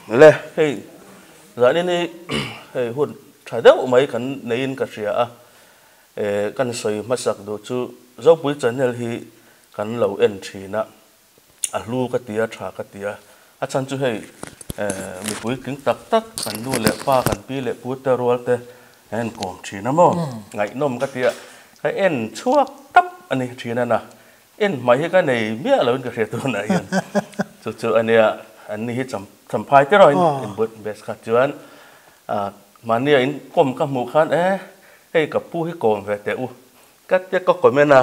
Le hei zanin hi hei hun tha deuh mai kan neiin ka hria a, kan sawi hmasak duh chu Zopui channel hi kan lo en thin a, a hlu ka ti a, tha ka ti a, a chhan chu hei mipui tling tak tak kan nu leh pa kan pi leh pu te rual te an inkawm thin a maw, ngaihnawm ka ti a, ka en chhuak tap a ni thin a na. En hmai hi ka nei miah loin ka hria tunah hian. Chu chu a nia, an ni hi champhai te erawhin in but best kha chuan mahnia in kawm ka hmuh khan e hei ka pu hi kawm ve teh u ka tia ka comment a,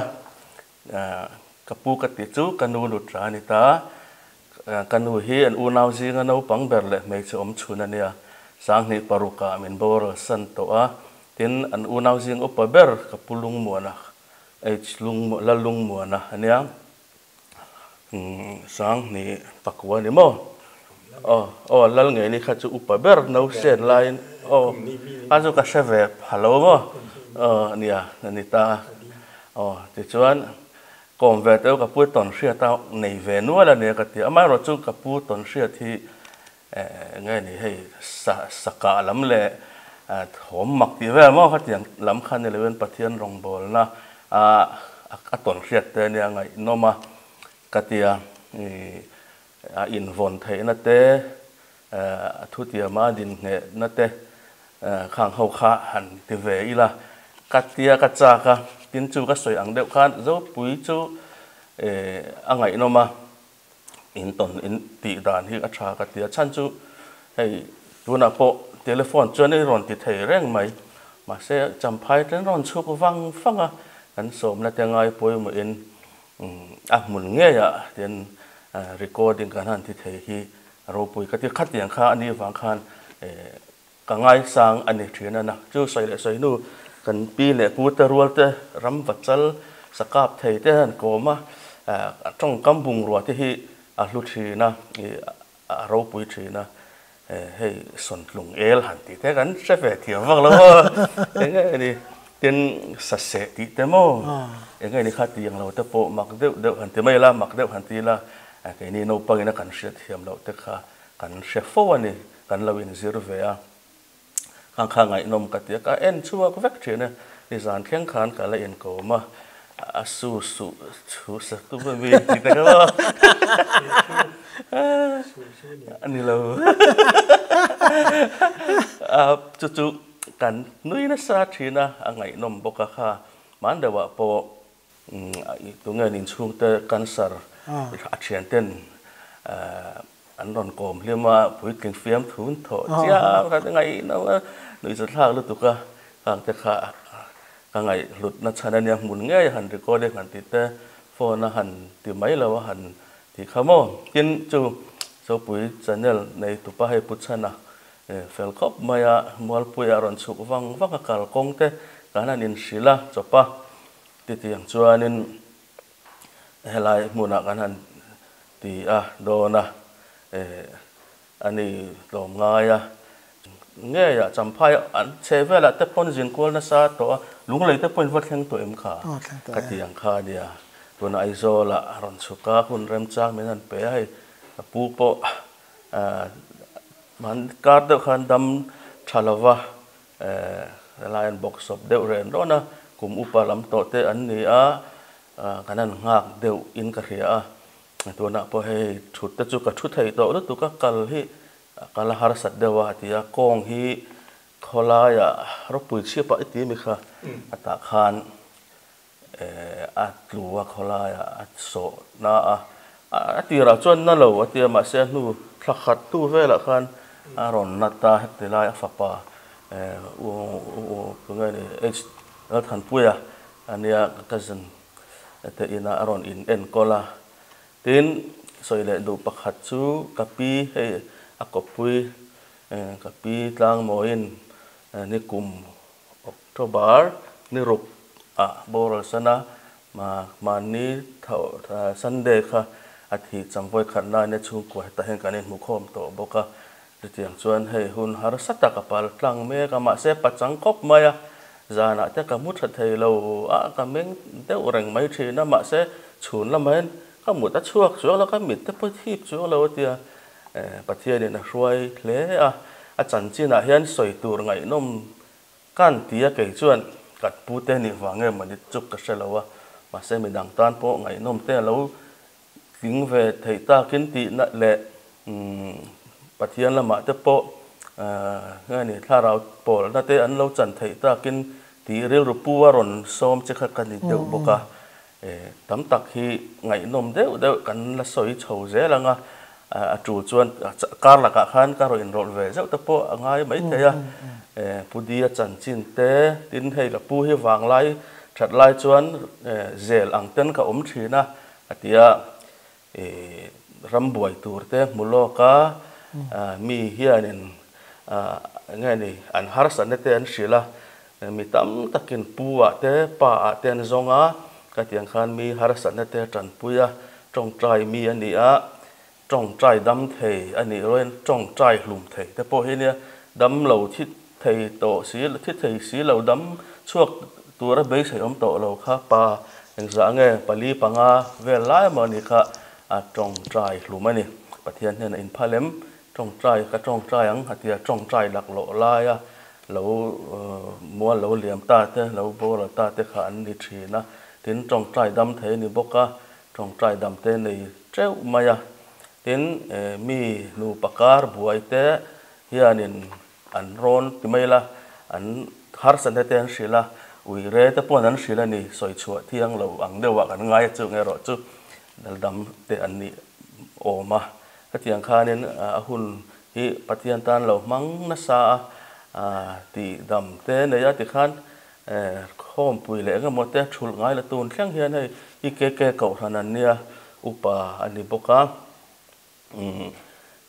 ka pu ka tih chu ka nu Lutra a ni ta, ka nu hi an unau zinga naupang ber leh hmeichhe awm chhun a nia, sanghnih parukah min boral san tawh a, tin an unau zing upa ber ka pu Lungmuana H lung la lung muana a nia Sanghnih pakua a ni maw? Aw aw lal ngei ni kha chu upa ber no sen laiin aw a chu ka hre ve pha lo maw? Aw nia a ni ta a aw tichuan kawm ve teuh ka pu tawn hriat a nei ve nual a nia ka ti a amaherawh chu ka pu tawn hriat hi Nge ni hei sa sakah lam leh thawm mak tih vel maw khatiang lam kha ni loin Pathian rawngbawlna a a tawn hriat te ania ngaihnawm a ka tia i a invawn theihna te a thutiama a dinngehna te khang ho kha han ti ve ila ka tia ka chak a tin chu ka sawi ang deuh khan Zopui chu a ngaihnawm a. In tawn in tih dan hi a tha ka ti a, chhan chu hei tunah pawh telephone chuan i rawn ti thei reng mai, mahse champhai ten rawn chhuk vang vang a, kan sawmna te ngai pawimawhin a hmun ngeiah tian recording kan han ti thei hi ropui ka ti, khatiang kha a nih vang khan Ka ngaisang a ni thin a na. Chu sawi leh sawi hnu kan pi leh pu te rual te ram va chal sakap thei te han kawm a, tawngkam bungrua te hi a hlu thin a, a ropui thin a, hei sawntlung el han tih te kan hre ve thiam vak lo a, eng nge ni tin saseh tih te maw eng nge ni kha tih ang lo te pawh mak deuh deuh han ti mai la, mak deuh han ti la, keini naupangin a kan hriat thiam loh te kha kan hre fo a ni. Kan lo inzir ve a, khang kha ngaihnawm ka ti a, ka en chhuak vek thin a, nizan thleng khan ka la inkawm a, a su su chhu sa tum a mi tih te kha maw a ni lo a chu chu kan nui nasa thin a, a ngaihnawm bawk a kha hman deuhah pawh Tunge an inchhungte cancer a thianten an rawn kawm hlim a, puitling fiam thun thawh chiang kha te ngaihno a, nuihzathlak lutuk a, khang te kha ka ngaihhlutna chhan a nia, hmun ngei a han recording han tih te, phone a han ti mai lo a han tih kha maw. Tin chu Zopui channel nei tupa hei Pu Chhana fel khawp mai a, Mualpuia a rawn chhuk vang vang a, kalkawng te kan han inhrilh a, chawp a. Titiang chuanin helai hmunah kan han ti a dawn a, a ni tlawm ngai a. Ngeiah Champhai an chhe velah te pawn zin kual nasa tawh a, Lunglei te pawhin va thleng tawh em kha? Ka ti ang kha a nia. Tuna Aizawlah a rawn chhuk a, hun remchang min han pe a, hei ka pu pawh hman kar deuh khan dam tha lova Helai an bawksawp deuh ren rawn a, kum upa lam tawh te an ni a, kan han nghak deuh in ka hria a, tunah pawh hei thut te chu ka thu thei tawh lutuk a, kal hi kal a harsat deuh a a ti a, kawng hi khawlaiah ropui chhip ah i ti mi kha a tah khan a tlu a khawlaiah a sawh na a, a tirah chuan na lo a ti a mahse a hnu thla khat tu velah khan a rawn na ta heti lai a fapa u tunge ni H Lalthanpuia a nia ka cousin te inah a rawn in enkawl a, tin sawi leh duh pakhat chu ka pi hei a kawppui ka pi tlangmawiin ni kum October ni ruk ah boral sana mahni Sunday kha a thih chang vawi khat na ania chhungkua hetah hian kan inhmu khawm tawh bawk a, chutiang chuan hei hun harsa tak a pal tlang mek a, mahse pachang khawp mai a, zanah te ka mu tha thei lo a, ka meng deuh reng mai thin a, mahse chhun lamah hian ka mut a chhuak chuang lo, ka mit te pawh thip chuang lo a tia. Pathianin a hruai hle a, a chanchinah hian sawi tur ngaihnawm kan ti a, kei chuan kan pute nih vang em mawni chu ka hre lo a, mahse midang tan pawh ngaihnawm te a lo tling ve theih takin tihna leh Pathian lamah te pawh nge ni thlarau pawlna te an lo chan theih takin tih rilru pu a rawn sawm che kha ka ni deuh bawk a. Tam tak hi ngaihnawm deuh deuh kan la sawi chho zel ang a, a tul chuan kar lakah khan ka rawn inrawlh ve zeuh te pawh a ngai maithei a. Pu Dia chanchin te, tin hei ka pu hi vanglai that lai chuan zel ang ten ka awm thin a, a ti a. Ram buai tur te hmu lawk a, mi hianin eng nge ni an harsatna te an hrilh a, mi tam takin pu ah te pa ah te an zawng a, ka tiang khan mi harsatna te tanpui a, tawngtai mi a ni a, tawngtai dam thei a nih ruain tawngtai hlum thei te pawh hi nia, dam lo thi thei tawh si thi thei si lo dam chhuak tura beisei awm tawh lo kha pa engzah nge pali panga vel lai maw ni kha a tawngtai hlum a ni. Pathian hnenah inphal em? Tawngtai ka tawngtai ang a ti a, tawngtai laklawh laia lo mual lo liam ta te, lo boral ta te kha an ni thin a. Tin, tawngtai dam thei a ni bawk a, tawngtai dam te nei teuh mai a. Tin, mi nupa kar buai te hianin an rawn ti mai la, an harsatna te an hrilh a, ui re te pawhin an hrilh a ni, sawi chhuah thiang lo ang deuhah kan ngai a chung erawh chu daldam te an nih awm a. Hetiang khanin a hun hi Pathian tan lo hmang nasa a, tih dam te nei a tikhan khawmpui leh engemaw te thulh ngai la tun thleng hian hei IKK Kohhran an nia, upa a ni bawk a.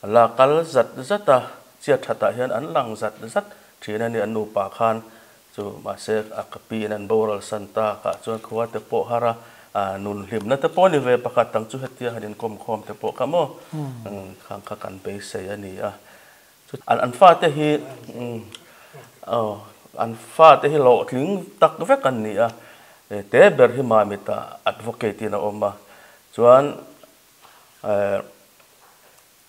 La kal zat zat a, chiat thatah hian an lang zat zat thin a ni an nupa khan chu mahse a ka piin an boral san tak ah chuan khua te pawh har a, nun hlimna te pawh a ni ve pakhat ang chu hetia han inkawm khawm te pawh kha maw khang kha kan beisei a ni a. An fate hi an fate hi hlawhtling tak vek an ni a, te ber hi Mamita advocate in a awm a chuan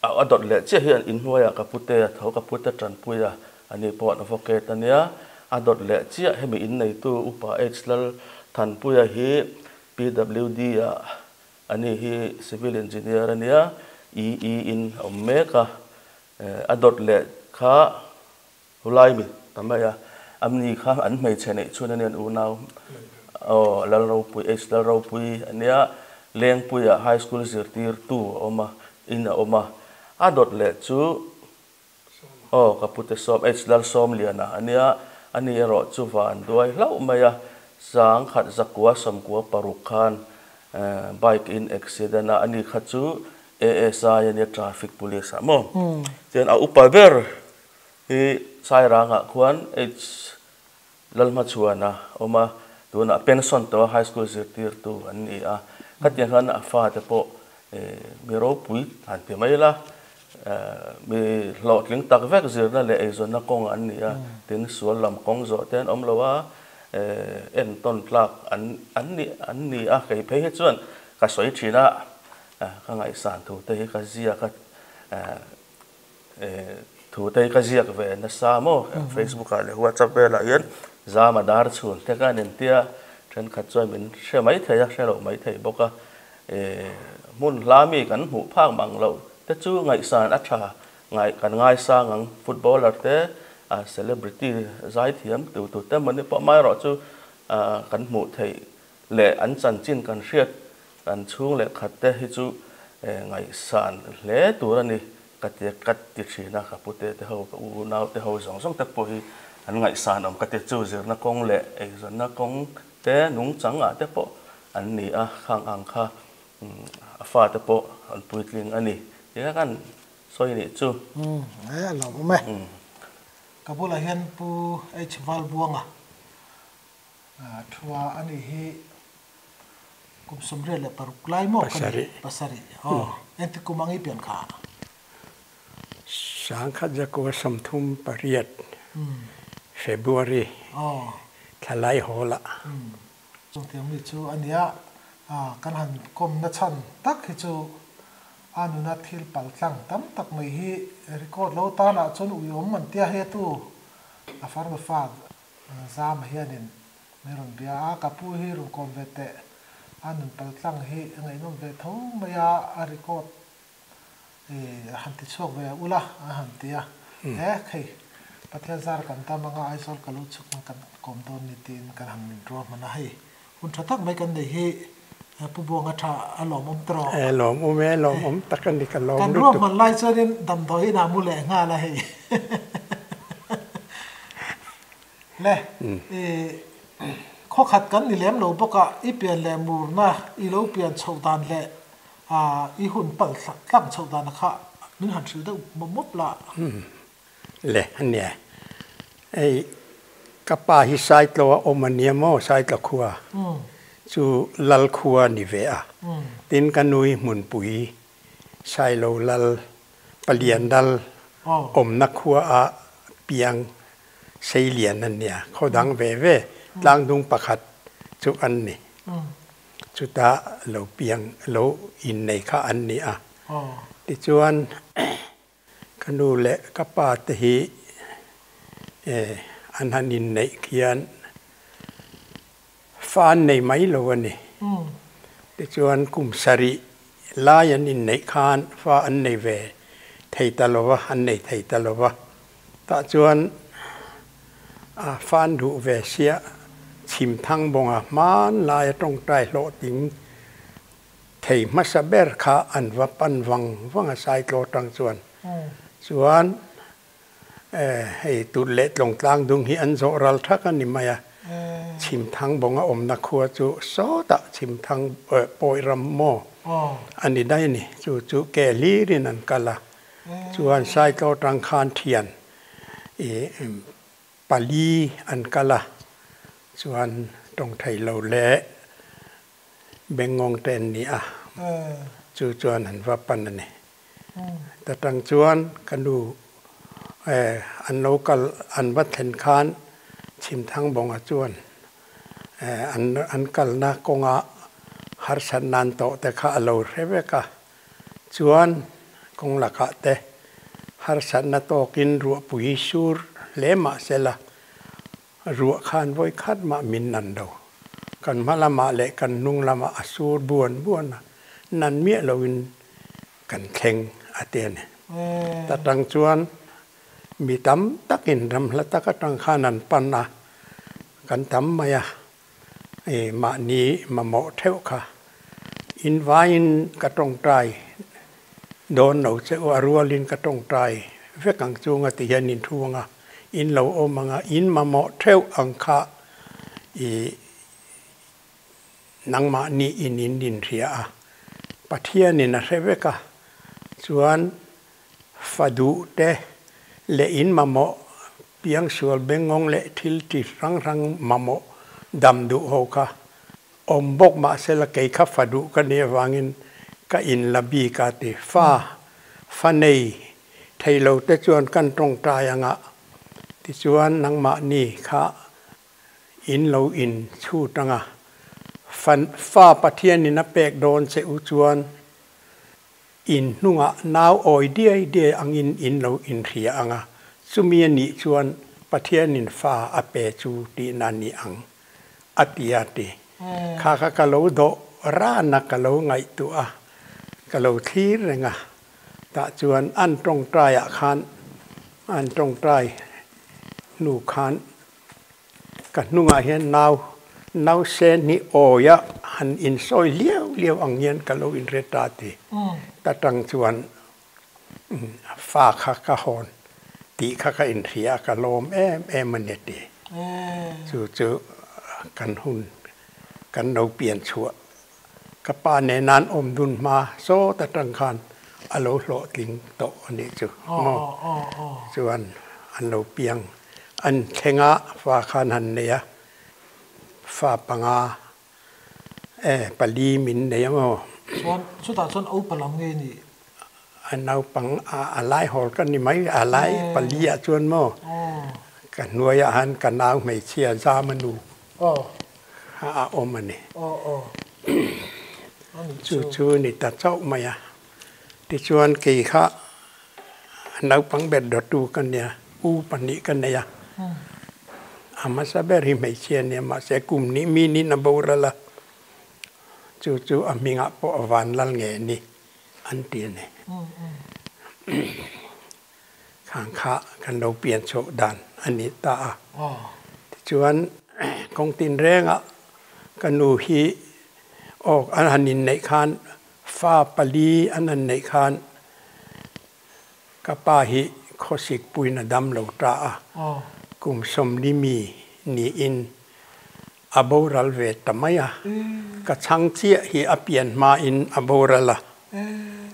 A dawt leh chiah hi an inhnuaiah ka pute a tho, ka pute tanpui a, ani pawh an advocate a nia. A dawt leh chiah hemi inneitu Upa H Lal Thanpuia hi PWD ah ani hi Civil Engineer a nia, EE in a awm mek a. A dawt leh kha Hulai mi ta mai a, amni kha an hmeichhe neih chhun a nia an unau aw Lalropui H Lalropui a nia Lengpuia High School zirtirtu a awm a in a awm a, a dawt leh chu aw ka pute sawm H Lalsawmliana a nia ani erawh chu van duai hlauh mai a, sangkhat zakua sawmkua paruk khan bike in accident a ani kha chu ASI a nia traffic police ah maw chuan a upa ber Hi Sairangah khuan H Lalhmachhuana awm a, tunah pension tawh a high school zirtirtu an ni a. Khatiang khan a fate pawh mi ropui han ti mai la, mi hlawhtling tak vek zirna leh eizawnna kawng an ni a, tin sual lam kawng zawh te an awm lo a, entawn tlak an an ni a. Kei phei hi chuan ka sawi thin a, ka ngaihsan thu te hi ka ziak a. Thu te hi ka ziak ve nasa maw Facebook ah leh WhatsApp velah hian zam a dar chhun te khan intia thenkhat chuan min hre mai thei a hre loh mai thei bawk a hmun hla mi kan hmuh phak mang loh te chu ngaihsan a tha ngai kan ngaisang ang footballer te celebrity zaithiam tu tu te mawni pawh amaherawhchu kan hmuh theih leh an chanchin kan hriat kan chhung leh khat te hi chu ngaihsan hle tur a ni ka ti ka ti thin a, ka pute te ho ka unau te ho zawng zawng te pawh hi an ngaihsan awm ka ti chu zirna kawng leh eizawnna kawng te nungchang ah te pawh an ni a, khang ang kha a fate pawh an puitling a ni ti kha kan sawi nih chu. Umm a lawmawm e. Ka bulah hian Pu H Valbuanga Thua a nih hi kum 86 lai maw ka ni? Pasarih. Aw, engti kum ang i pian kha? 1938 February thla lai hawl ah. Chungtiang mi chu a nia, kan han kawmna chhan tak hi chu. A nuna thil pal tlang tam tak mai hi record lo tanah chuan uiawm an tia he tu a farnu fa Zama hianin min rawn bia a, ka pu hi rawn kawm ve teh, a nun pal tlang hi a ngaihnawm ve tho mai a, a record a han ti chhuak ve ula a han ti a, he khei Pathian zar kan dam anga Aizawl ka lo chhuk ang kan kawm dawn ni tiin kan han min ruah hman a, hei hun tha tak mai kan nei hi Pu Buanga tha a lawmawm ta rawh. E lawmawm e, lawmawm tak a ni ka lawm lutuk. Kan ruah hman lai chuanin damdawi inah mu leh nghal a hei. Le, i khawkhat kan ni lem lo bawk a, i pian leh murna, i lo pian chhoh dan leh i hun pal tlang chhoh dan kha min han hrilh deuh mawp mawp la. Le, a nia. Hei, ka pa hi Saitlaw a awm a nia maw, Saitlaw khua chu Lal khua a ni ve a. Tin, ka nu hi Hmunpui, Sailo Lal, Palian Lal awmna khua a piang Seilian a nia. Khaw dang ve ve, tlangdung pakhat chu an ni. Chuta lo piang, lo innei kha an ni a. Tichuan, Ka nu leh ka pa te hi an han inneih khian fa an nei mai lo a ni. Tichuan kum sarih lai an inneih khan fa an nei ve thei ta lo va, an nei thei ta lo va. Tah chuan fa an duh ve sia chhim thang bawnga hmanlai a tawngtai hlawhtling Thei hmasa ber kha an va pan vang vang a Saitlaw tang chuan. Chuan hei tut leh tlawngtlang dung hi an zawh ral thak a ni mai a. Chhimthang bawnga awmna khua chu sawtah Chhimthang pawi ram maw a ni daih a ni. Chu chu ke hlirin an kal a. Chuan Saitlaw tang khan thian i pali an kal a. Chuan tawng thei lo leh Bengngawng te an ni a, chu chuan an va pan a ni. Ta tang chuan ka nu an lo kal an va thlen khan Chhimthangbawnga chuan an kalna kawnga harsat nan tawh te kha a lo hre vek a, chuan kawng lakah te harsatna tawkin ruahpui sur hle mah sela Ruah khan vawi khat mah min nan lo. Kan hma lamah leh kan hnung lamah a sur buan buan a, nan miah loin kan thleng a ti a ni. Ta tang chuan mi tam takin ram hla tak atang khan an pan a, kan tam mai a, i mahni mamawh theuh kha in vaiin ka tawngtai dawn lo che u, a rualin ka tawngtai vek ang chunga ti hian in thu ang a. In lo awm anga in mamawh theuh ang kha i nangmahni in in inhria a, Pathianin a hre vek a, chuan fa duh te leh in mamawh piangsual bengngawng leh thil ti hrang hrang mamawh dam duh ho kha awm bawk mahsela kei kha fa duh ka nih avangin ka in la bik a ti. Fa fa nei Thei lo te chuan kan tawngtai anga tichuan nangmahni kha in lo in chhut anga fan fa Pathianin a pek dawn che u chuan in hnungah nau awi diai diai angin in lo inhria anga chumi a nih chuan Pathianin fa a pe chu tihna ni ang a ti a ti. Kha kha ka lo dawh ran a ka lo ngaihtuah a ka lo thlir reng a. Tah chuan an tawngtaiah khan an tawngtai hnu khan ka hnungah hian nau nau sen hi awia han insawi liau liau ang hian ka lo inre ta ti. Ta tang chuan fa kha ka hawn tih kha ka inhria a ka lawm em em a ni ti. Chu chu kan hun kan lo pian chhuah Ka pa nen an awm dun hma sawt atang khan a lo hlawhtling tawh a nih chu maw? Chuan an lo piang an thleng a, fa khan han nei a, fa panga e pali min nei a maw? Chuan chutah chuan upa lam nge ni? A naupang a lai hawl ka ni mai, a lai pali ah chuan maw? Ka hnuaiah han ka nau hmeichhia Zama nu. A awm a ni. Chu chu ni ta chauh mai a. Tichuan kei kha naupang ber dawtu ka nia, u pahnih ka nei a. A hmasa ber hi hmeichhia nia, mahse kum hnih mi niin a boral a, chu chu a hmingah pawh a vanlal nge ni an ti a ni. Khang kha kan lo pian chhoh dan a ni ta a. Tichuan kawng tinrengah ka nu hi aw an han inneih khan fa pali an han neih khan ka pa hi khawsik puiin a dam lo ta a. Kum sawmli mi niin a boral ve ta mai a. Ka chhang chiah hi a pian hmain a boral a.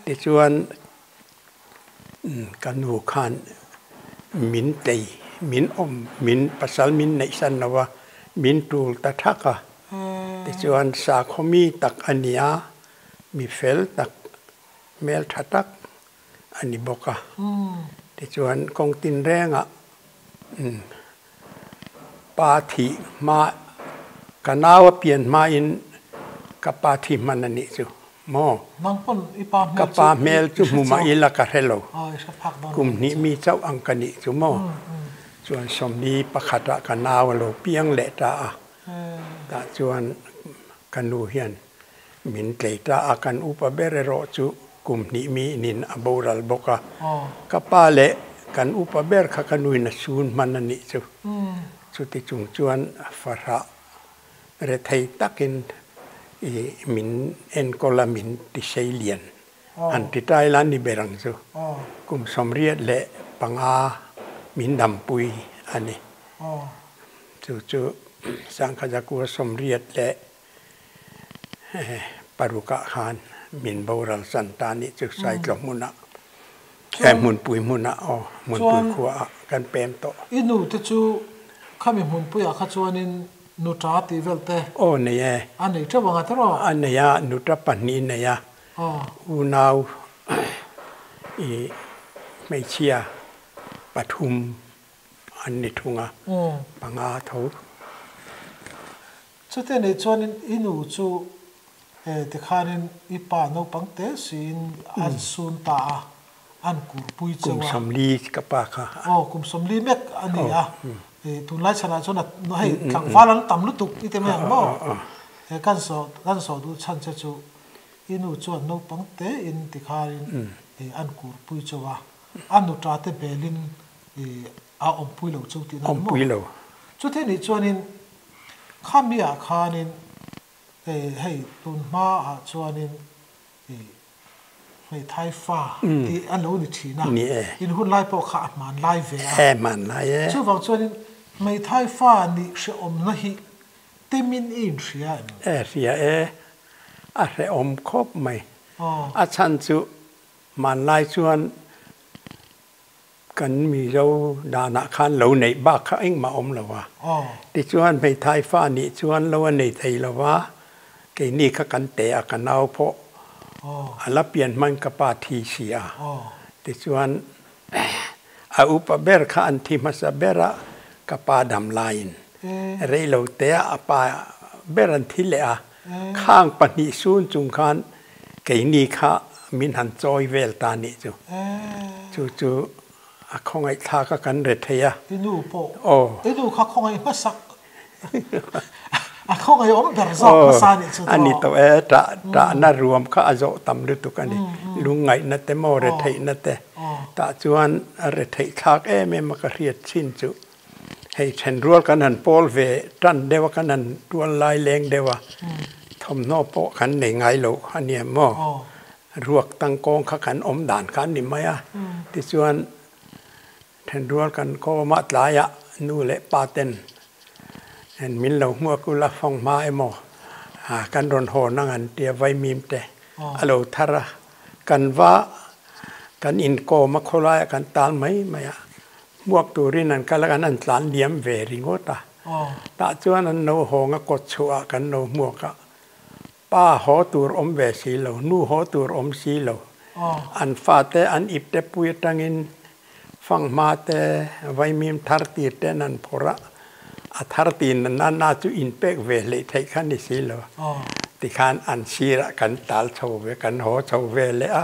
Tichuan Ka nu khan min tei, min awm, min pasal min neih san lo a, min tul ta thak a. Tichuan sakhaw mi tak a ni a, mi fel tak, hmel tha tak a ni bawk a. Tichuan kawng tinrengah pa thih hma, ka nau a pian hmain ka pa thi hman a nih chu. Maw? Nang pawn i pa hmel Ka pa hmel chu hmu mah ila ka hre lo. Kum hnih mi chauh ang ka nih chu maw? Chuan sawmli pakhatah ka nau a lo piang leh ta a. Tah chuan ka nu hian min tlei ta a, kan upa ber erawh chu kum hnih mi inin a boral bawk a. Ka pa leh kan upa ber kha ka nuin a sun hman a nih chu. Chuti chung chuan fahrah Rethei takin i min enkawl a min ti sei lian han ti tai la ni ber ang chu. Kum 85 min dampui a ni. Chu chu Sangkhajakua 86ah khan min boral san ta nih chu Saitlaw hmunah hmunpui hmunah aw hmunpui khuaah kan pem tawh. I nu te chu khami hmunpuiah kha chuanin Nuta tih vel te. Aw nei e. A nei teuh ang a tiraw? A nei a, nuta pahnih nei a. Aw. Unau i hmeichhia pathum an ni thung a, panga tho. Chute nei chuanin i nu chu tikhanin i pa naupang te siin an sun ta a. an kurpui cheu a. Kum 40 ka pa kha. Aw, kum 40 mek a ni a. Tunlai chhanah chuan a hei tlangval an tam lutuk i ti mai ang maw? He kan saw kan saw duh chhan che chu i nu chuan naupang te in tikharin an kurpui cheu a. A nuta te belin a awmpui lo cheu tihna a ni maw? Awmpui lo. Chuti nih chuanin khami ah khanin hei tun hmaah chuanin Hmeithai fa tih a lo ni thin a, in hun lai pawh kha a hman lai ve a. Chuvang chuanin hmeithai fa nih hrehawmna hi temin i inhria em? E hria e, a hrehawm khawp mai. A chhan chu hmanlai chuan Kan Mizo danah khan lo neih bak kha engmah awm lo a. Tichuan hmeithai fa nih chuan lo a nei thei lo va, keini kha kan teh a, ka nau pawh a la pian hman ka pa thi si a. Tichuan a upa ber kha an thi hmasa ber a, ka pa dam laiin rei lo te ah a pa ber an thi leh a, khang pahnih sun chung khan Keini kha min han chawi vel ta nih chu. Chu chu a khawngaihthlak a kan re thei a. I nu pawh. Aw. I nu kha khawngaih hmasak a khawngaih awm ber zawk hmasa nih chu tawh. A ni tawh e, tah tahna ruam kha a zawh tam lutuk a ni. Lungngaihna te maw re theihna te. Tah chuan a re theih thlak em em a ka hriat chin chu. Hei thenrual kan han pawl ve tan deuh a, kan han tual lai leng deuh a, thawmhnaw pawh kan nei ngai lo a nia maw? Ruak tangkawng kha kan awm dan kha a ni mai a, tichuan thenrual kan kawm a tlaiah nu leh pa ten min lo hmuak ula fawng hma emaw kan rawn hawn ang an tia vaimim te a lo thar a, kan va kan inkawm a khawlaiah kan tal mai mai a. Hmuak turin an kal a, kan han tlan liam ve ringawt a. Tah chuan an lo hawng a, kawt chhuah kan lo hmuak a. Pa haw tur awm ve si lo, nu haw tur awm si lo. An fate an ip te pui atangin fanghma te, vaimim thar tir te an han phawrh a. A thar tir na na na chu inpek ve hleih theih kha ni si lo. Tikhan an sirah kan tal chho ve, kan haw chho ve leh a.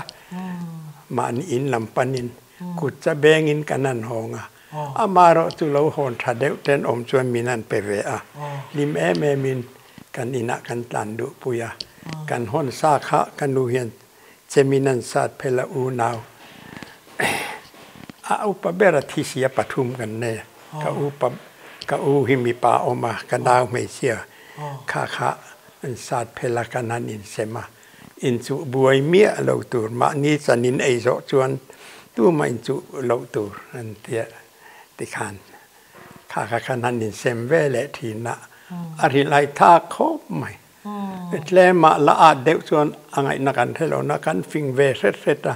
Mahni in lam panin kut cha bengin kan han hawng a, amaherawhchu lo hawn tha deuh ten awm chuan min han pe ve a, hlim em emin kan inah kan tlan duh pui a, kan hawn sa kha ka nu hian chemin an sat phel a unau a upa ber a thi sia pathum kan nei a, ka upa ka u hi mipa awm a, ka nau hmeichhia kha kha an sat phel a kan han insem a. Inchuh buai miah lo tur, mahni chanin ei zawh chuan tumah inchuh loh tur an tia tikhan kha kha khan han insem ve leh thin a, a hrilhai thak khawp mai. Tlemah la at deuh chuan a ngaihna kan hre lo na, kan fing ve hret hret a,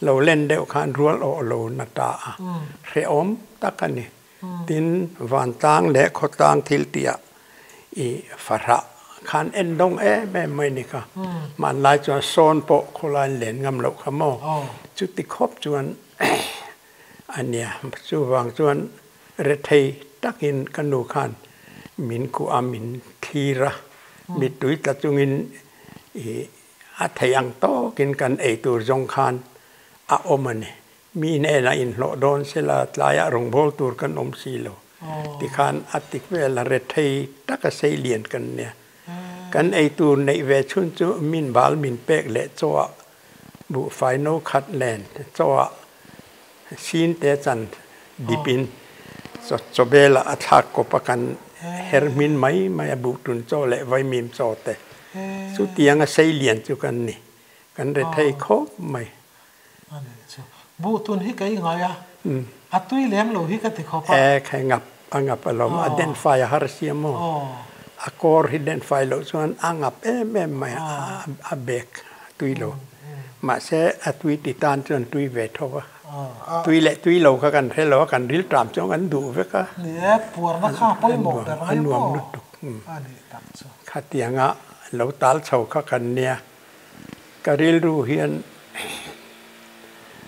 lo len deuh khan rual awh lo na ta a, hrehawm tak a ni. Tin, vantlang leh khawtlang thil tihah i fahrah khan en dawng em em mai ni kha. Hmanlai chuan sawn pawh khawlaiin len ngam loh kha maw? Chuti khawp chuan a nia. Chuvang chuan rethei takin ka nu khan min kuah a, min thlir a, mittui tla chungin i a theih ang tawkin kan ei tur zawng khan a awm a ni. Mi hnenah inhlawh dawn sela tlaiah rawngbâwl tur kan awm si lo. Tikhan a tik vel a rethei taka sei lian kan nia. Kan ei tur neih ve chhun chu min bal min pek leh chawah buhfai no khat len chawah sin te chan dipin chaw belah a thlak kawp a kan her hmin mai mai a buhtun chaw leh vaimim chaw te. Chutiang a sei lian chu kan ni. Kan rethei khawp mai. A nih chu. Buh tun hi ka i ngai a, a tui lem lo hi ka ti khawp a. E khai ngap a ngap alawm, a den fai a har sia maw? A kawr hi den fai loh chuan a ngap em em mai a, a bek a tui lo. Mahse a tui ti tan chuan tui ve tho a. Tui leh tui lo kha kan hre lo a, kan ril ṭam chuan kan duh vek a. Ni e, puarna kha a pawimawh ber mai maw? A nuam lutuk. A nih tak chu. Khatianga lo tal chho kha kan nia. Ka rilru hian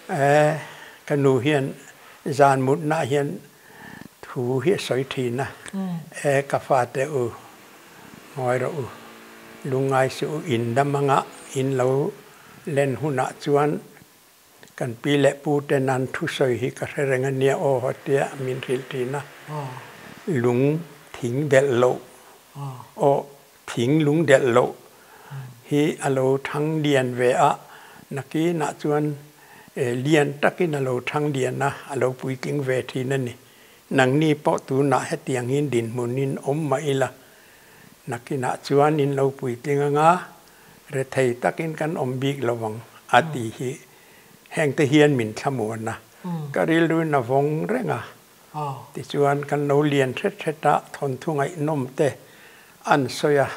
eh ka nu hian zan mutna hian thu hi a sawi thin a, eh ka fate u ngawi rawh u, lungngai suh u, in dam anga in lo len hunah chuan kan pi leh pu te nan thu sawi hi ka hre reng a nia aw tia min hrilh thin a, lung thing delh loh aw Thing lung delh loh hi a lo thang lian ve a, nakinah chuan lian takin a lo thang lian a, a lo puitling ve thin a ni. Nangni pawh tunah hetiang hian dinhmunin awm mah ila, nakinah chuan in lo puitling anga rethei takin kan awm bik lo ang a ti hi hengte hian min thlamuan a, ka rilruin a vawng reng a. Tichuan kan lo lian hret hret a, thawnthu ngaihnawm te an sawi a.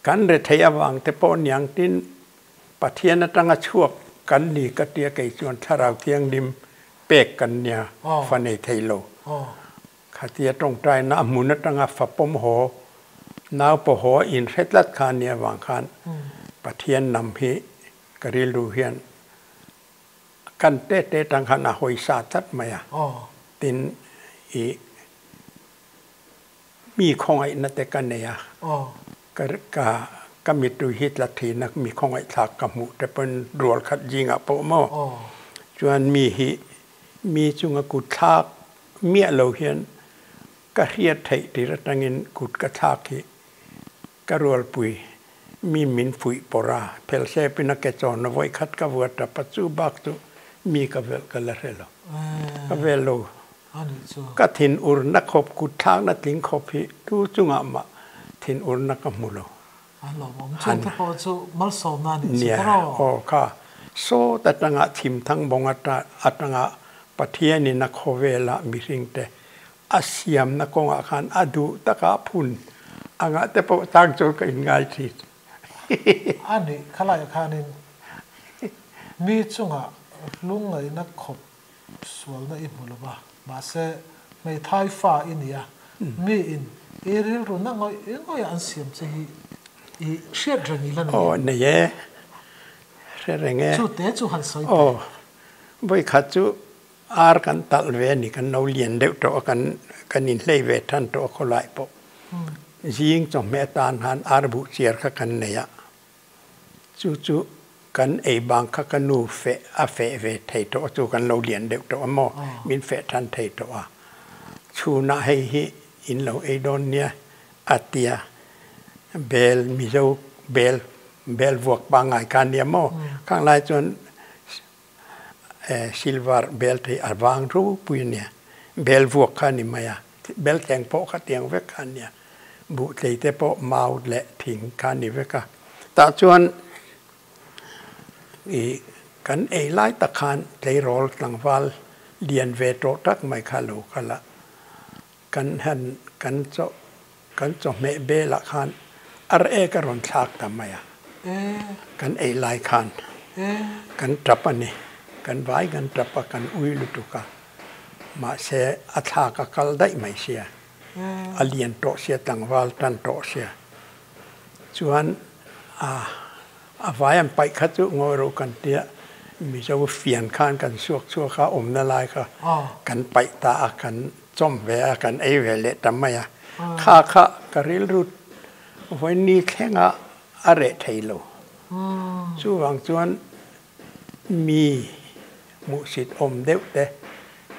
Kan rethei avang te pawh niang tin Pathian atanga chhuak kan ni ka tia kei chuan Thlarau Thianghlim pek kan nia fa nei thei lo. Khatia tawngtaina a hmun atanga fa pawm haw nau pawh haw a inhre tlat kha nia avang khan Pathian nam hi ka rilru hian Kan te te tang khan a hawi sa tlat mai a, tin i mi khawngaihna te ka nei a, ka ka ka mittui hi tla thin a, mi khawngaihthlak ka hmuh te pawn rual khat zingah pawh maw, chuan mi hi mi chunga kut thlak miah lo hian ka hriat theih tir atangin kut ka thlak hi Ka rualpui, mi min fuih pawrh a, phelsepin a ke chawn a vawi khat ka vuat tap a, chu bak chu mi ka velh ka la hre lo. Ka vel lo. Ka thin urna khawp, kut thlakna tling khawp hi tu chungah mah thin urna ka hmu lo. Nia, aw kha sawt atanga chhimthang bawng atanga Pathianin a khawvelah mihringte A siamna kawngah khan a duh taka phun angah te pawh tang chu ka inngai thin. A nih khalaiah khanin mi chungah lungngaihna khawp sualna i hmu lo va, mahse hmeithai fa i ni a, mi in i rilru na ngawih ngawih an siam che hi i hriat reng i la nei em? Aw nei e, hre reng e. Chu te chu han sawi teh. Aw, vawikhat chu Ar kan talh ve a ni, kan lo lian deuh tawh a, kan kan inhlei ve than tawh a khawlai pawh. Zing chawhmeh atan khan ar buh chiar kha kan nei a, chu chu Kan ei bang kha ka nu feh a feh ve thei tawh a, chu kan lo lian deuh tawh a maw, min feh than thei tawh a. Chhunah hei hi in lo ei dawn nia a tia, bel Mizo bel bel vuak pangngai kha nia maw, khang lai chuan silver bel thei a vang ropui a nia, bel vuak kha a ni mai a, bel thleng pawh kha tiang vek kha a nia, buhtlei te pawh mau leh thing kha a ni vek a, tah chuan ih kan ei lai tak khan tleirawl tlangval lian ve tawh tak mai kha lo kal a, kan han kan chaw kan chawhmeh belah khan ar ek a rawn thlak ta mai a, kan ei lai khan kan tap a ni, kan vai kan tap a, kan ui lutuk a, mahse a thlak a kal daih mai sia, a lian tawh sia, tlangval tan tawh sia, chuan a a vai an paih kha chu ngawi rawh kan tia, Mizo fian khan kan suak chhuak a, awmna lai kha kan paih ta a, kan Chawm ve a kan ei ve leh ta mai a, kha kha ka rilru vawiin thlenga a reh thei lo. Chuvang chuan mi hmuhsit awm deuh te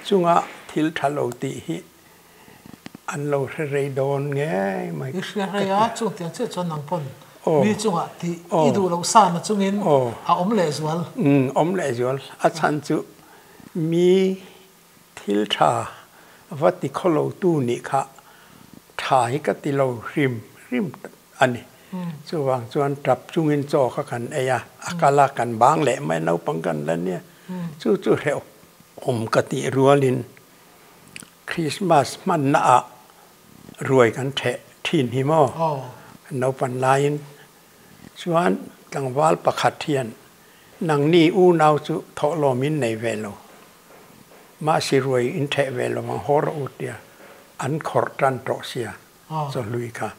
chunga thil tha lo tih hi an lo hre rei dawn ngei mai. I hria rei a, chung tiang chiah chuan nang pawn mi chungah tih i duh loh sana chungin a awm lehzual. Awm lehzual. A chhan chu mi Thil tha va ti khawlo tu nih kha tha hi ka ti lo hrim hrim a ni. Chuvang chuan tap chungin chaw kha kan ei a, a kal a, kan bang leh mai naupang kan la nia. Chu chu hrehawm ka tih rualin Christmas hmanna ah ruai kan theh thin hi maw? Naupan laiin chuan tlangval pakhat hian nangni unau chu thawhlawm in nei ve lo. Mahse ruai in theh ve lo ang haw rawh u tia an khawrh tan tawh sia chawhlui kha.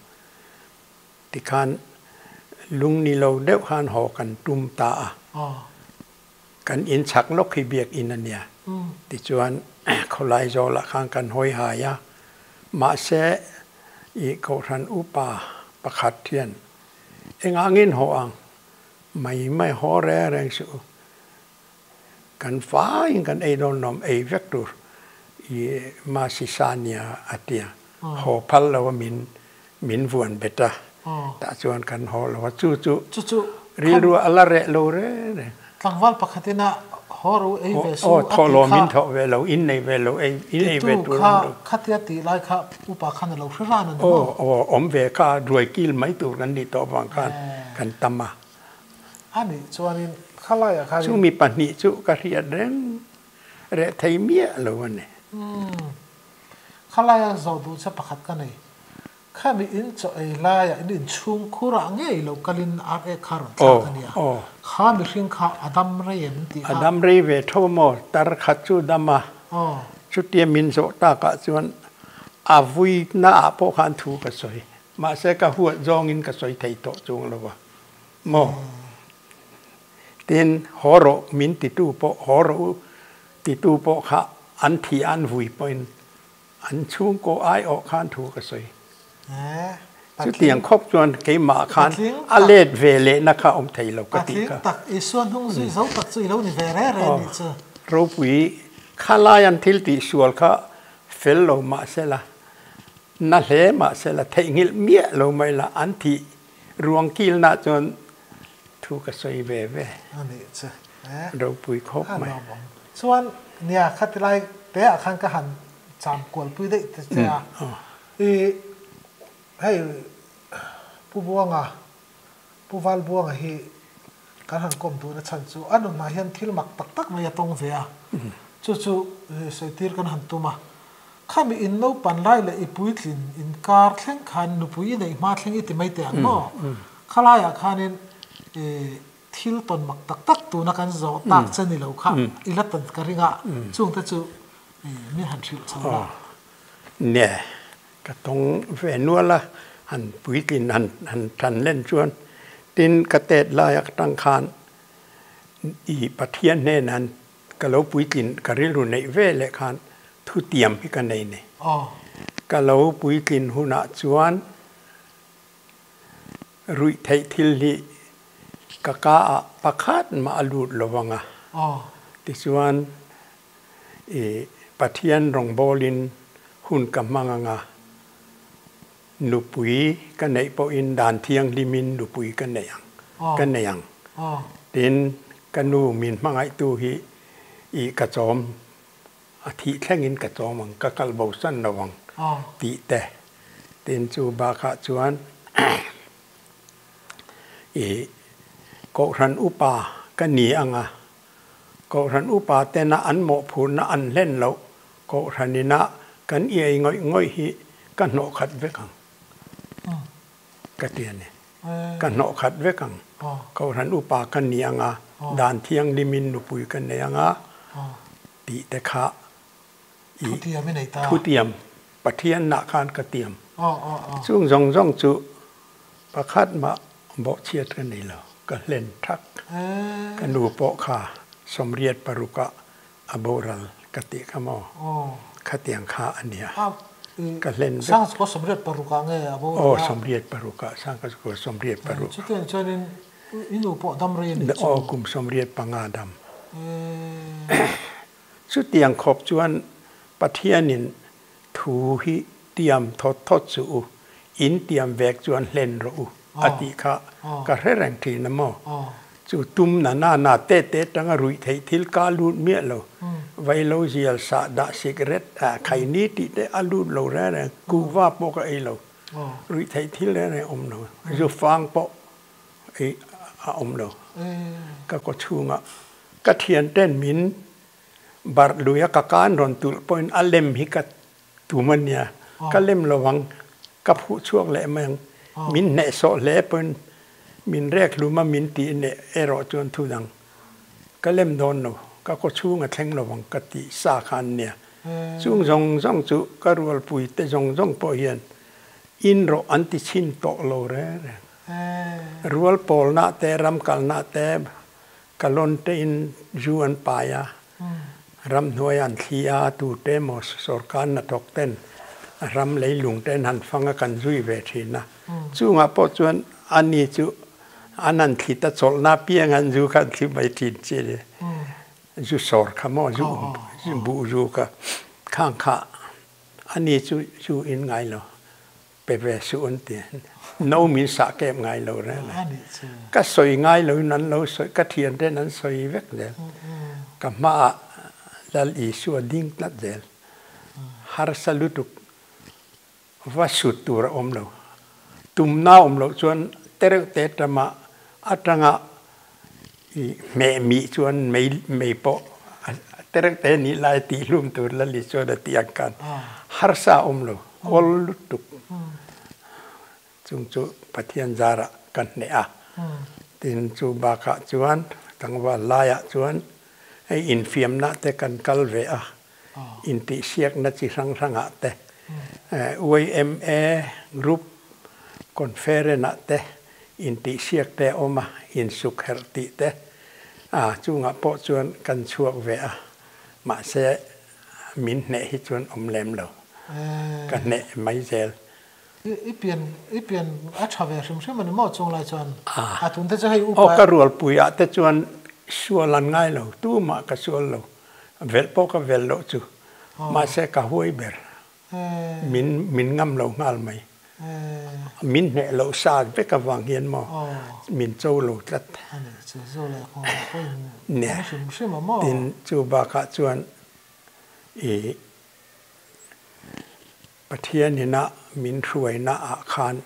Tikhan lung ni lo deuh khan haw kan tum ta a, kan in chhak lawk hi biakinn a nia. Tichuan khawlai zawlah khan kan hawi hai a, mahse i kohhran upa pakhat hian engangin haw ang mai mai haw reng reng suh u. Kan faiin kan ei dawn lawm, ei vek tur i Masi Sania a ti a, haw phal lo a min min vuan bet a, tah chuan kan haw lo a, chu chu rilru a la reh lo reng reng. Tlangval pakhatin a haw ro ei ve su a ti kha. Thaw lawm in thawh ve lo, in nei ve lo, ei in ei ve tur awm lo. Titu kha khatia tih lai kha upa khan a lo hre ran a ni maw? Aw, awm ve kha, ruai kil mai tur kan nih tawh avang khan kan tam a. A nih chuanin khalaiah khanin. Chumi pahnih chu ka hriat reng reh thei miah lo a ni. Umm. Khalaia zawh duh che pakhat ka nei. Khami in chaw ei laiah in inchhung khurah ngei lo kalin ar ek kha rawn thlak a nia. Kha mihring kha a dam rei em tih kha. A dam rei ve tho maw? Tar khat chu dam a. Chutia min zawh takah chuan a vui naah pawh khan thu ka sawi. Mahse ka huat zawngin ka sawi thei tawh chuang lo a. Maw? Tin, haw rawh min titu pawh, haw rawh u titu pawh kha an thi an vui pawhin an chhungkaw aiawh khan thu ka sawi. Chutiang khawp chuan keimah khan a let ve lehna kha awm thei lo ka tih kha. Patling tak, Isua hnung zui zo tak chu i lo ni ve re re nih chu. Ropui, khalai an thil tihsual kha fel lo mahsela, na hle mahsela theihnghilh miah lo mai la an thih Ruang kilna chuan thu ka sawi ve ve. A nih chu e. Ropui khawp mai. A nuam awm. Chuan nia khati lai te ah khan ka han cham kual pui daih te che a. I hei Pu Buanga, Pu Val Buanga hi kan han kawm duhna chhan chu a nunah hian thil mak tak tak mai a tawng ve a. Chu chu sawitir kan han tum a. Khami in naupan lai leh i puitlin inkar thleng khan nupui i neih hma thleng i ti mai teh ang maw? Khalaiah khanin thil tawn mak tak tak tuna kan zawh tak che ni lo kha i la tawn ka ring a, chungte chu min han hrilh chho la. Nia, ka tawng ve nual a, han puitlin han han than len chuan tin ka tet laia ka tang khan i Pathian hnenah Ka lo puitlin ka rilru neih ve leh khan thutiam hi ka nei ni. Ka lo puitlin hunah chuan ruih theih thil hi Ka ka ah pakhat mah a lut lo vang a. Tichuan i Pathian rawngbawlin hun ka hmang ang a, nupui ka neih pawhin dan thianghlimin nupui ka neih ang, ka nei ang. Tin, ka nu min hmangaihtu hi i ka chawm A thih thlengin ka chawm ang, ka kal bosan lo ang tih te. Tin, chu bakah chuan i Kohhran upa ka ni ang a, Kohhran upa tena an mawhphurhna an hlen loh Kohhranina kan iai ngawih ngawih hi ka hnawh khat vek ang ka ti a ni. Ka hnawh khat vek ang. Kohhran upa ka ni ang a, dan thianghlimin nupui ka nei ang a. Tih te kha i Thutiam i nei ta. Thutiam, Pathian nah khan ka tiam. Chung zawng zawng chu pakhat mah bawhchhiat ka nei lo, ka hlen thak. Ka nu pawh kha 86 ah a boral ka tih kha maw? Khatiang kha a nia. Ka hlen vek. Sangchukua 86 ah nge a boral a? Aw, 86 ah, Sangchukua 86. Chutiang chuanin I nu pawh dam rei a nih chu. Aw, kum 85 dam. Chutiang khawp chuan Pathianin thu hi tiam thawt thawt suh u, in tiam vek chuan hlen rawh u a tih kha ka hre reng thin a maw? Chu tum na na na te te tanga ruih theih thil ka lut miah lo. Vailo zial sah dah sikret ah khaini tih te a lut lo reng reng, kuhva pawh ka ei lo. Ruih theih thil reng reng a awm lo. Zufang pawh I a awm lo. Ka kaw chhungah ka thianten min barh lui a, ka kan rawn tulh pawhin a lem hi ka tum a nia. Ka lem lo ang, ka phuh chhuak leh mai ang. Min hnehsawh hle pawhin min rek hlum a min tih neh erawh chuan thu dang ka lem dawn lo, ka kaw chhung a thleng lo ang ka tih sa kha an nia. Chung zawng zawng chu ka rualpui te zawng zawng pawh hian in rawh an ti chhin tawh lo reng reng. Rual pawlna te, ram kalna te, kalon te in zu an pai a, ramhnuai an thli a, tu te emaw sorkar hnathawk ten ram leilung te an han fang a kan zui ve thin a. Chungah pawh chuan ani chu an han thli ta chawlhna apiang an zu kha an thli mai thin chi a ni. Zu sawr kha maw, zu buh zu kha khang kha ani chu zu in ngai lo. Pe ve suh an ti. No min sah kep ngai lo reng a ni. Ka sawi ngai lo in an lo sawi, ka thian ten an sawi vek zel. Ka hmaah Lal Isua ding tlat zel. Harsa lutuk va sut tur a awm lo. Tumna awm loh chuan tereuh te tama atanga i hmeh mih chuan mei mei pawh tereuh te nih lai tih hlum tur Lal Isuan a tih ang khan harsa a awm lo, awl lutuk. Chung chu Pathian zarah ka hneh a. Tin, chu bakah chuan tlangval laiah chuan hei infiamna te kan kal ve a, intihsiakna chi hrang hrangah te, YMA group conference-ah te intihsiak te a awm a, insuk herh tih te a chungah pawh chuan kan chhuak ve a, mahse min hneh hi chuan awm lem lo, ka hneh mai zel. I pian i pian a tha ve hrim hrim a ni maw chung lai chuan a tun te chu hei upa. Aw ka rualpuiah te chuan sual an ngai lo, tumah ka sual lo, velh pawh ka velh loh chu, mahse ka huai ber. Min min ngam lo nghal mai. Min hneh loh sa vek avang hian maw min cho lo tlat. Nia, tin chu bakah chuan i Pathian ina min hruaina ah khan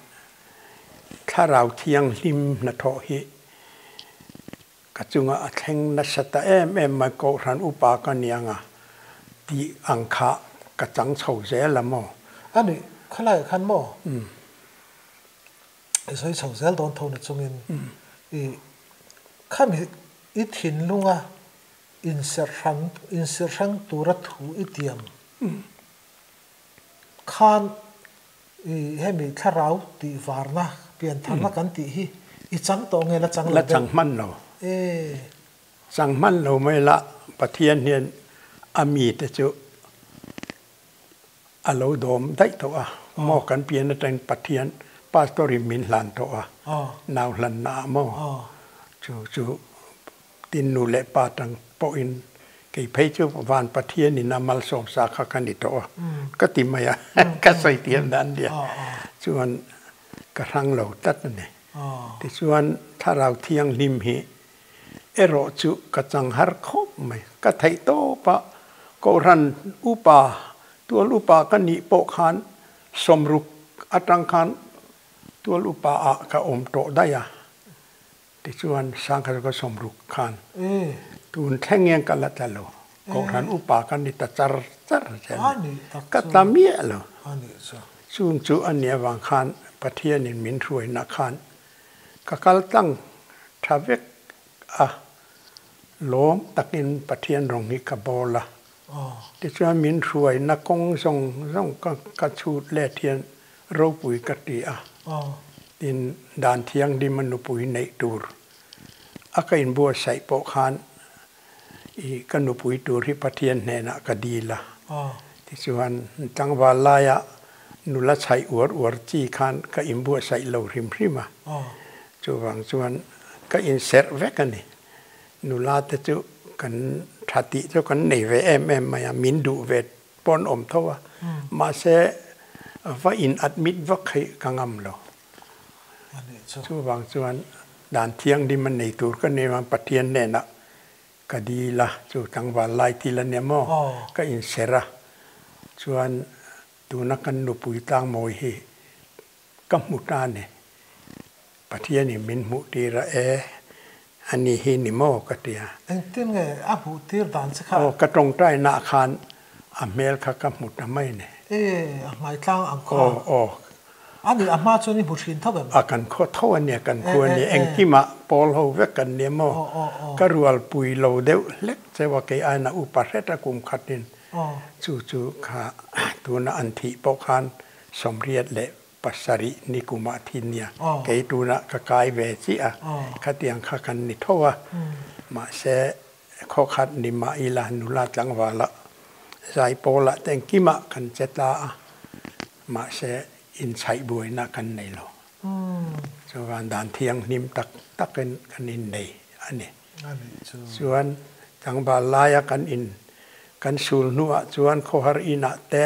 Thlarau Thianghlim hnathawh hi Ka chunga a thleng nasa ta em em mai, Kohhran upa ka ni anga tih ang kha ka chang chho zel a maw? A nih, khalaiah khan maw? I sawi chho zel dawn tho na chungin i khami i thinlunga inserhran inserhrang tura thu i tiam khan i hemi thlarau tih varna piantharna kan tih hi i chang tawh nge la chang lo La chang hman lo. E. Chang hman lo mai la Pathian hian a mite chu a lo dawm daih tawh a, maw kan pian atangin Pathian pastor in min hlan tawh a, nau hlanna ah maw? Chu chu tin nu leh pa tang pawhin kei phei chu van Pathian in a malsawm sa kha ka ni tawh a, ka ti mai a, ka sawi thiam dan nia. Chuan ka hrang lo tlat a ni. Tichuan Thlarau Thianghlim hi erawh chu ka chang har khawp mai. Ka theih tawp a, Kohhran upa, tual upa ka nih pawh khan sawmruk atang khan tual upa ah ka awm tawh daih a. Tichuan Sangkhat ka sawmruk khan tun thleng hian ka la tla lo. Kohhran upa ka ni ta char char zel a, ka tla miah lo. Chung chu a nih avang khan Pathianin min hruaina khan ka kal tlang tha vek a, lawm takin Pathian rawng hi ka bawl a. Tichuan min hruaina kawng zawng zawng ka chhut let hian ropui ka ti a, tin dan thianghlim a nupui neih tur a ka inbuatsaih pawh khan i ka nupui tur hi Pathian hnenah ka dil a. Tichuan tlangval laia nula chhaih uar uar chi khan ka inbuatsaih lo hrim hrim a, chuvang chuan ka inserh vek a ni. Nula te chu kan tha tih chu kan nei ve em em mai a, min duh ve pawn awm tho a, mahse va in admit vak hi ka ngam lo. Chuvang chuan dan thianghlim a nei tur ka ni a, Pathian hnenah ka dil a, chu tlangval lai thil a nia maw, ka inserh a, chuan tuna kan nupui tlangmawi hi ka hmu ta a ni. Pathianin min hmuh tir a e, a ni hi ni maw ka ti a. Engtin nge a hmuh tir dan che kha? Aw, ka tawngtai nah khan a hmel kha ka hmu ta mai ni. E, a hmai tlang ang kha. Aw, aw. A ni, a hma chuan i hmu thin tho em? A, kan khaw tho a nia, kan khua a nia, engkimah pawl ho vek kan nia maw? Ka rualpui lo deuh hlek cheu a, kei aina upa hret a kum khatin chu chu kha tuna an thih pawh khan 87 ni kumah thi nia, kei tunah ka kai ve chiah a, khatiang kha kan ni tho a, mahse khawkhat ni mah ila nula tlangvala zaipawlah te engkimah kan che tla a, mahse inchhaih buaina kan nei lo. Chuan dan thianghlim tak takin kan innei a ni. Chuan tlangval laia kan in kan sul hnuah chuan khawhar inah te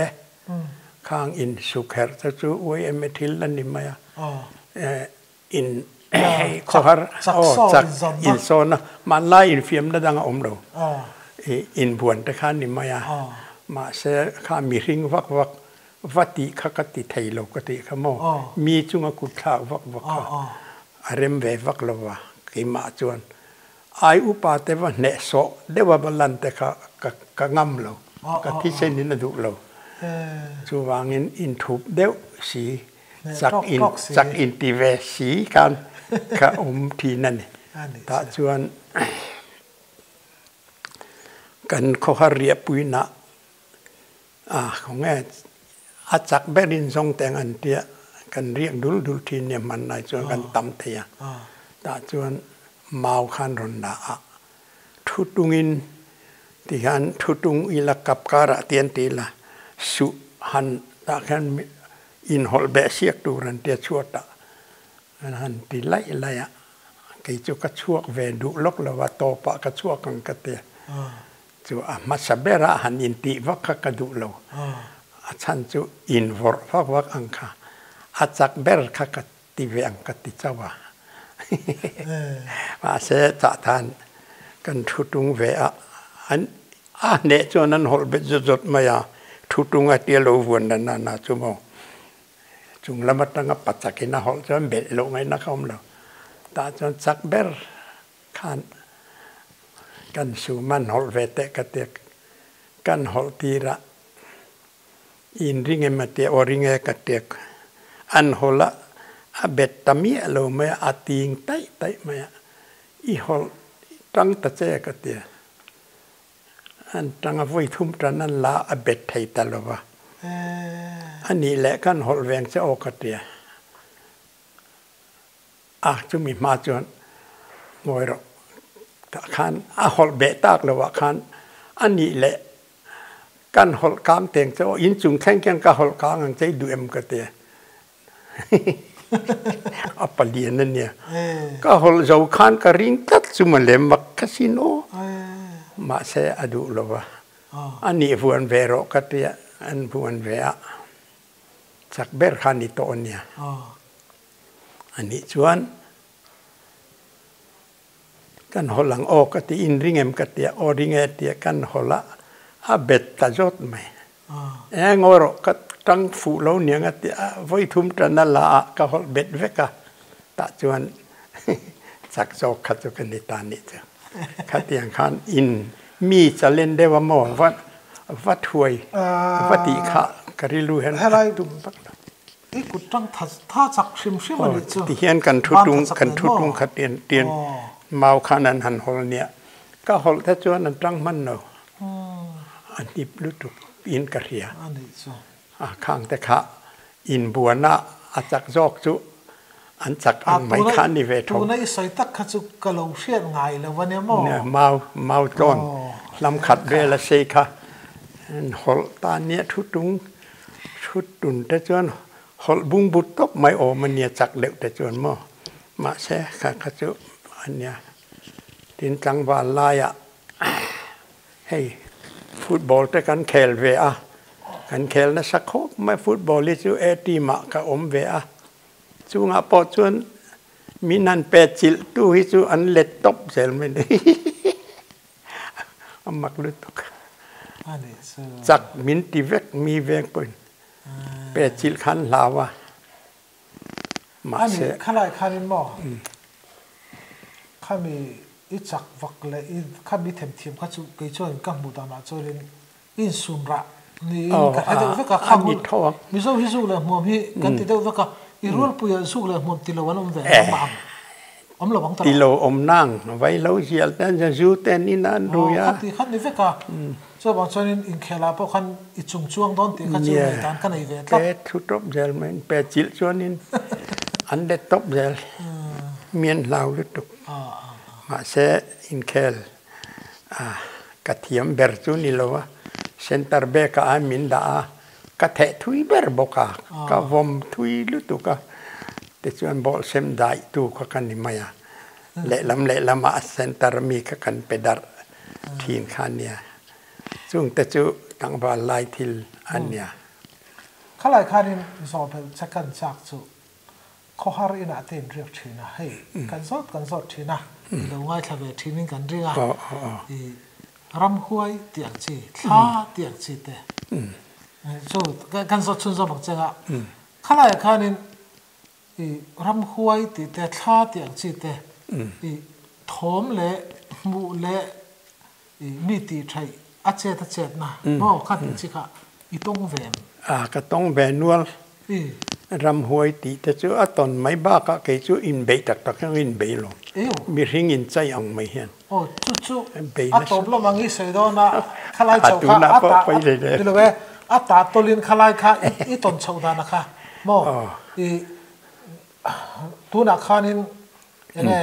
Khang in sukherh te chu yma thil a ni mai a, in khawhar aw chak in sawn a, hmanlai infiamna dang a awm lo, inbuan te kha a ni mai a, mahse kha mihring vak vak va tih kha ka ti thei lo ka tih kha maw, mi chunga kut thlak vak vak kha a rem ve vak lo va keimah chuan. Ai upa te va hnehsawh deuh a va lan te kha ka ngam lo, ka thisen in a duh lo. Chuvangin inthup deuh si, chak in chak inti ve si khan ka awm thin a ni. Tah chuan kan khawhar riahpuinah a khawnge a chak berin zawng teng an tia kan riak dul dul thin nia hman lai chuan kan tam thei a tah chuan mau khan rawn la a thu tungin ti hian thu tung ila kap karah te an ti la suh han tah khian inhawlh beh siak tur an tia chhuatah an han ti laih laih a kei chu ka chhuak ve duh lawk lo a tawpah ka chhuak ang ka tia. Chu a hmasa bera han intih vak kha ka duh lo. A chhan chu invawrh vak vak ang kha a chak ber kha ka ti ve ang ka ti chauh a. Mahse chahthan kan thu tung ve a, an a hneh chuan an hawlh bet zawt zawt mai a, thu tung a tia lo vuan na na na chu maw. Chung lam atanga pachakin a hawlh chuan belh loh ngaihna kha awm lo. Tah chuan chak ber Khan kan sum an hawlh ve teh ka ti a, kan hawlh tir a, in ring em a ti a, aw ring e ka ti a, an hawlh a, a bet ta miah lo mai a, a ting taih taih mai a, i hawlh tang ta che ka ti a, an tang a vawi thum tan an la a bet thei ta lo va, a nih leh kan hawlh veng che aw ka ti a. A chumi hma chuan ngawi rawh tah khan a hawlh beh tak lo ah khan a nih leh kan hawlh kang teng che aw inchung thleng khian ka hawlh kang ang che i duh em ka ti a. A palian a nia. Ka hawlh zo khan ka ring tlat chu mawle mak ka sin aw. Mahse a duh lo va. A nih vuan ve rawh ka tia an vuan ve a. Chak ber kha ni tawh a nia. A nih chuan kan hawlh ang aw ka ti in ring em ka tia aw ring e tia kan hawlh a a bet ta zawt mai. Eng aw rawh ka tang fuh lo niang a ti a vawi thum tan a la a ka hawlh bet vek a tah chuan chak zawk kha chu ka ni ta nih chu. Khatiang khan in mi challenge deuh a maw va va thuai va tih kha ka rilru hian a tum vak lo. I kut tang tha tha chak hrim hrim a nih chu. Tihian kan thu tung kan thu tung kha tian tian mau khan an han hawl nia. Ka hawlh te chuan an tang hman lo. A hnip lutuk in ka hria. A nih chu. A khang te kha inbuana a chak zawk chu an chak ang mai kha a ni ve tho. Tuna i sawi tak kha chu ka lo hriat ngai lo a nia maw? Mau mau tlawn hlam khat vel a sei kha an hawlh ta nia thu tung Thut tun te chuan hawlh bung but tawp mai awm a nia chak deuh te chuan maw. Mahse kha kha chu a nia. Tin tlangval laiah hei football te kan khel ve a, kan khel nasa khawp mai football hi chu A team ah ka awm ve a. Chungah pawh chuan min han pe chilh tu hi chu an let tawp zel mai ni. A mak lutuk. Chak min ti vek mi veng pawhin pe chilh khan hlau a. Mahse. Ani khalai khanin maw khami i chak vak leh i khami themthiam kha chu kei chuan ka hmuh danah chuanin i insum rah niin ka hre deuh vek a. Khang hun Mizo hi zuk leh hmuam hi kan ti deuh vek a, i rualpuiah zuk leh hmuam ti lo an awm ve ang mah ang. Awm lo ang ta lo. Ti lo awm nang, vai lo zial te an zu te an in a an rui a. Aw, khati khan ni vek a. Chuvang chuanin inkhelah pawh khan i chung chuang dawn tih kha chu ngaihdan ka nei ve tlat. Pe thu tawp zel mai, pe chilh chuanin an let tawp zel. Mi an hlau lutuk. Mahse inkhel ka thiam ber chu ni lo a, center back ah min dah a, Ka theh thui ber bawk a, ka vawm thui lutuk a, tichuan ball sem daih tu kha ka ni mai a, lehlam lehlam ah center mi kha kan pe darh thin kha a nia, chung te chu tlangval lai thil a nia. Khalai khanin zawhbelh che kan chak chu khawhar inah te in riak thin a, hei kan zawt kan zawt thin a, i lo ngaithla ve thin in kan ring a, i ramhuai tih ang chi, thla tih ang chi te chu kan zawt chhun zawm ang cheng a, khalaiah khanin i ramhuai tih te, thla tih ang chi te i thawm leh hmuh leh i mi tih theih a chet a chetna maw kha tih chi kha i tawng ve em? A, ka tawng ve nual. Ramhuai tih te chu a tawn mai bakah kei chu inbeih tak tak hian inbeih lo. Mihring inchai ang mai hian. Aw, chu chu a tawp lam ang i sawi dawn a, khalai chho kha a ta ni lo e, a ta tawlin khalai kha i tawn chhoh dan a kha maw? I tunah khanin enge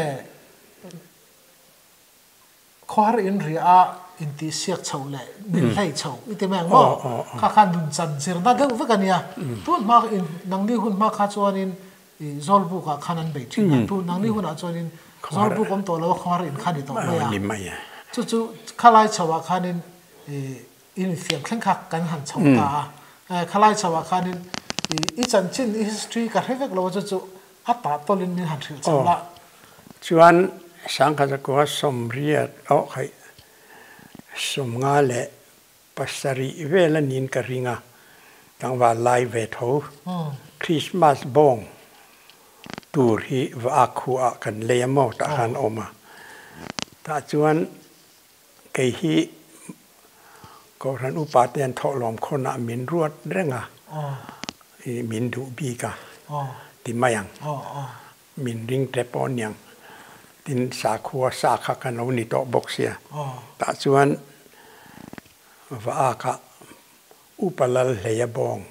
Khawhar in riah a intihsiak chhoh leh min hlei chhoh i ti mai ang maw? Kha khan nun chan zirna deuh vek a nia. Tun hma in nangni hun hma kha chuanin i Zawlbuk ah khan an bei thin a, tun nangni hunah chuanin Zawlbuk awm tawh lo a khawhar in kha ni tawh mai a. Chu chu khalai chho ah khanin i infiam thleng kha kan han chho ta a. Khalai chho ah khanin i chanchin i history ka hre vek lo a chu chu A tah tawlin min han hrilh chho la. Chuan Sangkhazakuha sawmriat awh khaih sawmnga leh pasarih vel a niin ka ring a, tlangval lai ve tho. Christmas bawng tur hi va ak khuaah kan lei a maw tah khan a awm a. Tah chuan kei hi Kohhran upa te an thawhlawm khawnah min ruat reng a, i min duh bik a ti mai ang. Min ring te pawh aniang. Tin, sakhua sa kha kan lo ni tawh bawk sia. Tah chuan va akah upa lal hlei a bawng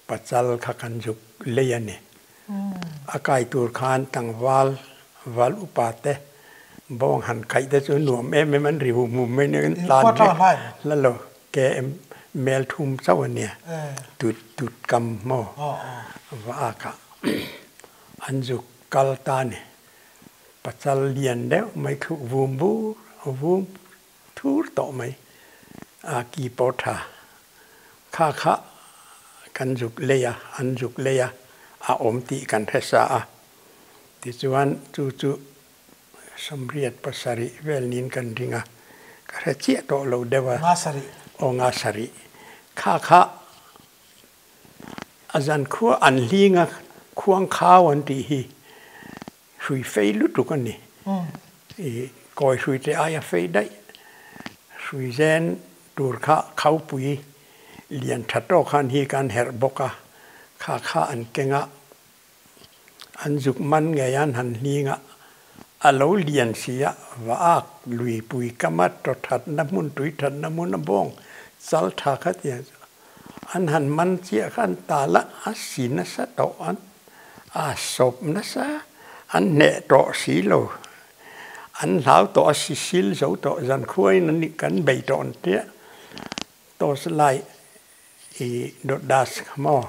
pachal kha kan zuk lei a ni. A kai tur khan tlangval val upa te bawng han kaih te chu nuam em em an ri hum hum mai nia an tlan vek la lo ke mel thum chauh a nia tut tut kam maw va ak ah. An zuk kal ta ni. Pachal lian deuh mai thluk vum bur vum thur tawh mai a ki pawh tha kha kha kan zuk lei a, an zuk lei a, a awm tih kan hre sa a. Tichuan chu chu 80 pasarih vel niin kan ring a, ka hre chiah tawh lo deuh a. Nga sarih. Aw nga sarih. Kha kha a zan khua an hling a, khuang khau an tih hi hrui fei lutuk a ni. I kawi hrui te aia fei daih. Hrui zen tur kha khaupui lian tha tawk khan hi kan herh bawk a, kha kha an keng a. An zuk man ngei an han hling a, a lo lian si a, va ak lui pui kam a to thatna hmun tui thatna hmun a bawng chal tha kha tiang chu an han man chiah kha an tal a, a si nasa tawh an a sawp nasa an hneh tawh si lo, an hlau tawh a si sil zo tawh zankhuain an nih kan bei tawh an tia torch light I dawt das kha maw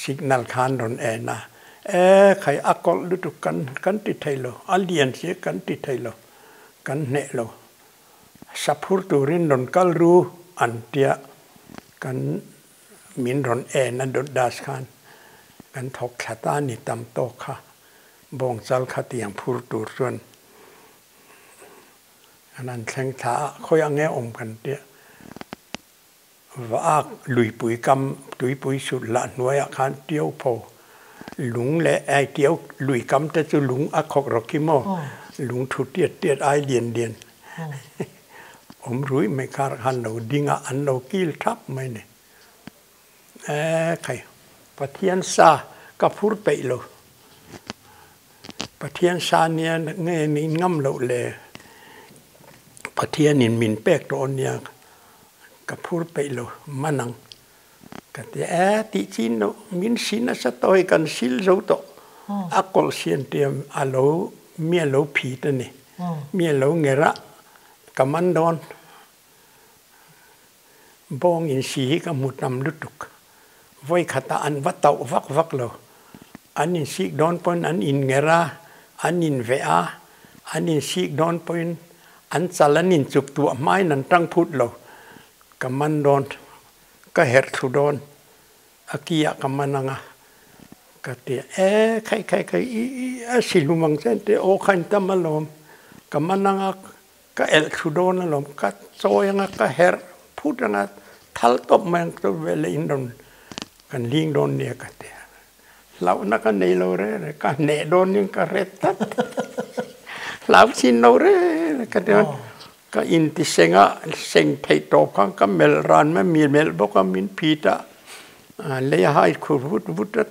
signal khan rawn en a, e khai a kawlh lutuk kan kan ti thei lo, a lian si kan ti thei lo, kan hneh lo. Saphur turin rawn kal ru an tia kan min rawn en a dawt das khan kan thawk thla ta ni tam tawk kha bawngchal kha tiang phur tur chuan kan han thleng thla a, khawi ang nge awm kan tia. Vaak luipui kam tuipui sut lah hnuaiah khan tiau pho lung leh ai tiau lui kam te chu lung a khawk rawk hi maw lung thu tiat tiat ai lian lian awm rui mai kar khan lo ding a an lo kil thap mai ni. E khai Pathian sa ka phur peih lo Pathian sa nia nge min ngam loh le Pathianin min pek tawh ania ka phur peih lo man ang ka ti a, e tih chin loh min si nasa tawh hi kan sil zo tawh a kawlh sian tiam a lo mi a lo phit a ni mi a lo nger a ka man dawn bawng in si hi ka hmu tam lutuk vawi khatah an va tauh vak vak lo an insik dawn pawhin an innger a an inveh a an insik dawn pawhin An chal an inchuk tuah hmain an tang phut lo. Ka man dawn, ka herh thlu dawn, a ki ah ka man ang a, ka ti a, E, khaih khaih khaih, i, i, a si hlum ang che an ti a, aw kha in tam alawm, ka man ang a, ka elh thlu dawn alawm, ka chawi ang a, ka herh phut ang a, thal tawp mai ang chu veleh in rawn kan hling dawn nia ka ti a. Hlauhna ka nei lo re re, ka hneh dawn in ka hre tlat. Hlau chin lo re re ka ti a, ka inti seng a, seng theih tawp khan ka melh ran mai, mi melh bawk a, min phit a, lei a hai khur vut vut a,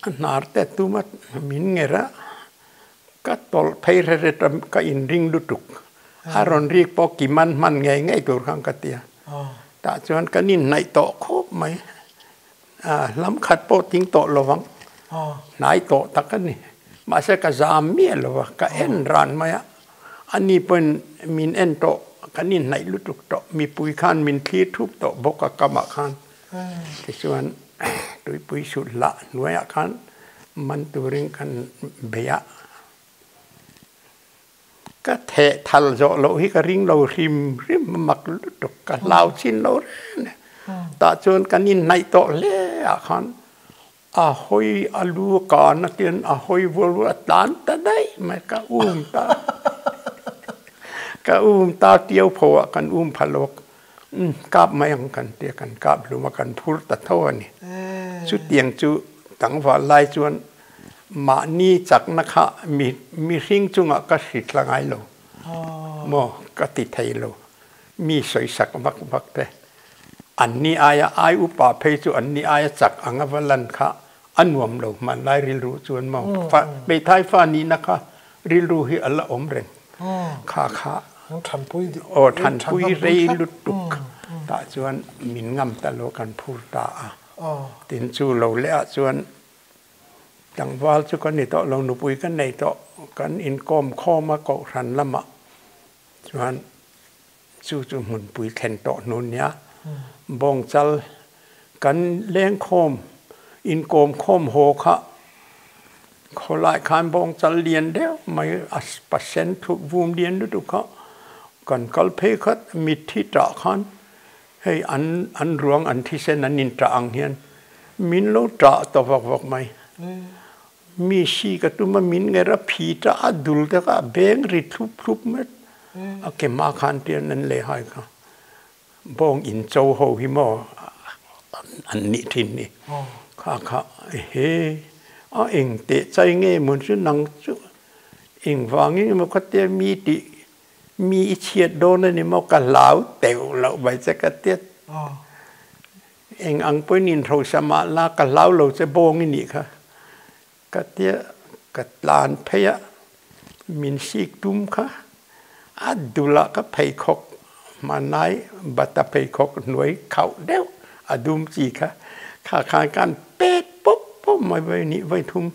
a hnar te tum a, min ngerh a, ka tawlh phei re re ta, ka inring lutuk. A rawn rik pawh ki man hman ngei ngei tur khan ka ti a, tah chuan kan inhnaih tawh khawp mai. Lam khat pawh ting tawh lo vang, hnai tawh tak a ni. Mahse ka zam miah lo va, ka en ran mai a. Ani pawhin min en tawh, kan inhnaih lutuk tawh. Mipui khan min thlir thup tawh bawk a kamah khan. Tichuan tuipui sut hlah hnuaiah khan man turin kan bei a. Ka theh thal zawh loh hi ka ring lo hrim hrim a mak lutuk ka hlau chin lo reng a ni. Tah chuan kan inhnaih tawh hle ah khan a hawi a lu a kan a tian a hawi vual vual a tlan ta daih mai ka um ta ka um ta tiau pho ah kan um pha lo kap mai ang kan tia kan kap hlum a kan phur ta tho a ni. Chutiang chu tlangval lai chuan Mahni chakna kha mihring chungah ka hrit la ngai lo maw ka ti thei lo. Mi sawisak vak vak te anni aia ai upa phei chu anni aia chak anga va lan kha a nuam lo hmanlai rilru chuan maw hmeithai fa nihna kha rilru hi a la awm reng kha kha aw thanpui rei lutuk tah chuan min ngam ta lo kan phur ta a tin chu lo leh ah chuan Tlangval chu ka ni tawh lo, nupui ka nei tawh, kan inkawm khawm a Kohhran lamah chuan chu chu hmunpui thlen tawh hnu nia. Bawngchal kan lengkhawm Inkawm khawm haw kha khawlai khan bawng chal lian deuh mai a pasent thup vum lian lutuk kha kan kal phei khat mitthi tah khan hei an an ruang an thisen an intah ang hian min lo tah ta vak vak mai. Mi si ka tum a min nger a phi ta a dul te kha a beng ri thlup thlup mai a ke hma khan tian an leh hai kha. Bawng in cho ho hi maw an nih thin ni. Kha kha he a eng teh chai nge mun chu nang chu eng vangin emaw kha tia mi tih mi i chhiat dawn a ni maw ka hlau teuh loh mai che ka tia eng ang pawhin in hrosa mah la ka hlau lo che bawng i nih kha Ka tia ka tlan phei a, min sik tum kha a dul ah ka pheikhawk hmanlai bata pheikhawk hnuai khauh deuh a dum chi kha kha khan kan pet pawp pawp mai vai nih vai thum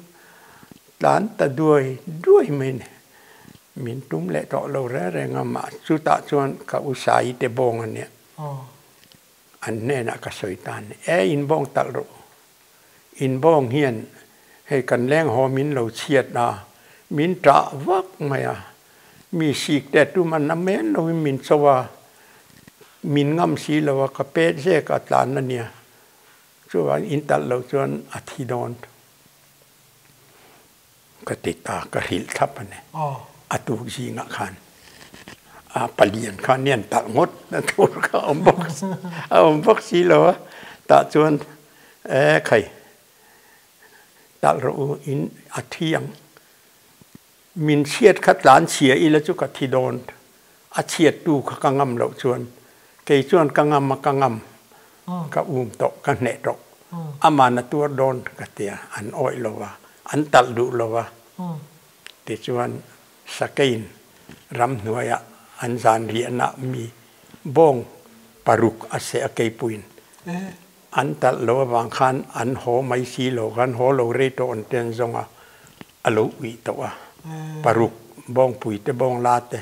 tlan ta duai duai mai ni. Min tum leh tawh lo reng reng a mah chutah chuan ka u Sai te bawng a nia. An hnenah ka sawi ta a ni. E in bawng talh rawh u. Inbawng hian hei kan leng haw min lo chhiat a, min ṭah vak mai a. Mi sik te tum a na men loin min cho a, min ngam si lo a, ka pet zek a tlan a nia. Chuvang in talh loh chuan a thi dawn ka ti ta, ka hrilh thlap a ni. A tuk zingah khan a palian khan nian talh ngawt na tur kha a awm bawk a awm bawk si lo a, tah chuan E khai, talh rawh u, in a thi ang. Min chhiat kha tlan chhia ila chu ka thi dawn. A chhiat tu kha ka ngam loh chuan kei chuan ka ngam a ka ngam, ka um tawh, ka hneh tawh. Aman a tuar dawn ka tia, an awih lo a, an talh duh lo a. Tichuan Sakein ramhnuaiah an zan riahna mi bawng paruk a seh a keipuiin. An talh lo avang khan an haw mai si lo, kan haw lo rei tawh an ten zawng a, a lo uih tawh a. Paruk bawngpui te bawng la te,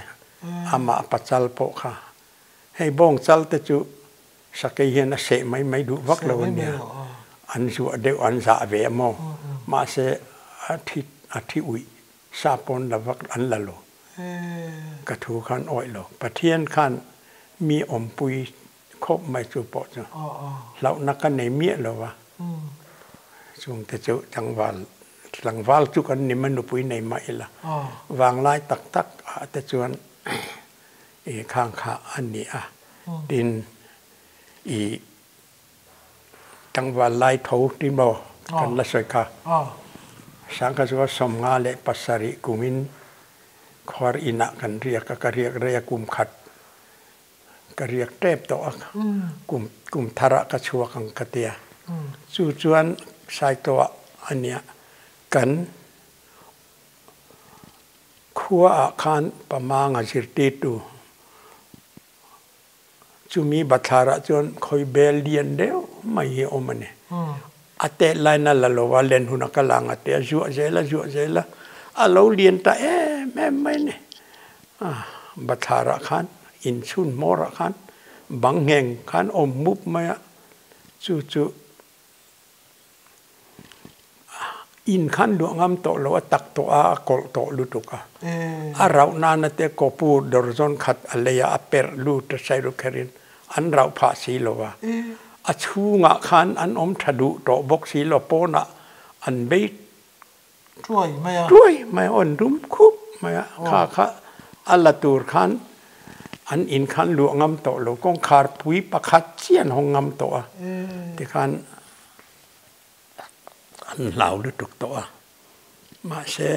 amah pachal pawh kha. Hei bawng chal te chu sakei hian a seh mai mai duh vak lo a nia, an zuah deuh an zah ve a maw? Mahse a thi a thi uih sa pawn la vak an la lo. Ka thu khan awih lo. Pathian khan mi awmpui Khawp mai chu pawh chu hlauhna ka nei miah lo va, chungte chu tlangval tlangval chu kan ni mai nupui nei mah ila vanglai tak tak ah te chuan i khang kha a ni a, tin i tlangval lai tho ti maw kan la sawi kha Sangkhazual 57 kumin khuar inah kan riak a, ka riak rei a kum khat Ka riak tep tawh a, kum kum tharah ka chhuak ang ka tia. Chu chuan Saituah a nia, kan khuaah khan Pamanga zirtirtu chumi bathlarah chuan khawi bel lian deuh mai hi a awm a ni. A tet laina la lo a, len hunah ka la nga tia zuah zel a zuah zel a, a lo lian ta em em mai a ni. Bathlarah khan inchhun hmawrah khan bang ngheng khan awm mup mai a, chu chu in khan luah ngam tawh lo a tak tawh a, a kawlh tawh lutuk a. A rauh nana te kawpu dawrzawn khat a lei a, a perh lut a sairu kherin an rauh phah si lo a. A chhungah khan an awm tha duh tawh bawk si lo, pawnah an bei Tuai mai a. Tuai mai a, awn dum khup mai a. Kha kha a la tur khan an in khan luah ngam tawh lo, kawngkhar pui pakhat chiah an hawng ngam tawh a. Tikhan an hlau lutuk tawh a. Mahse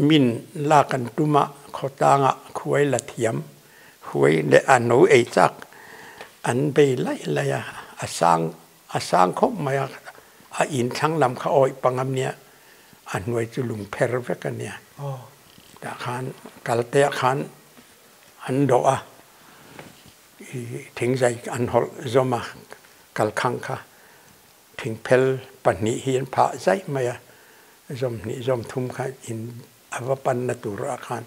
min lak an tum a, khawtlangah khuai la thiam, huai leh a no ei chak an bei laih laih a, a sang A sang khawp mai a, a in thlang lam kha awih pang a nia, a hnuai chu lung pher vek a nia. Tah khan kalte ah khan an dawh a, i thingzai an hawlh zawm a, kalkhang kha thingphel pahnih hi an phah zaih mai a, zawmhnih zawmthum kha in a va panna tur ah khan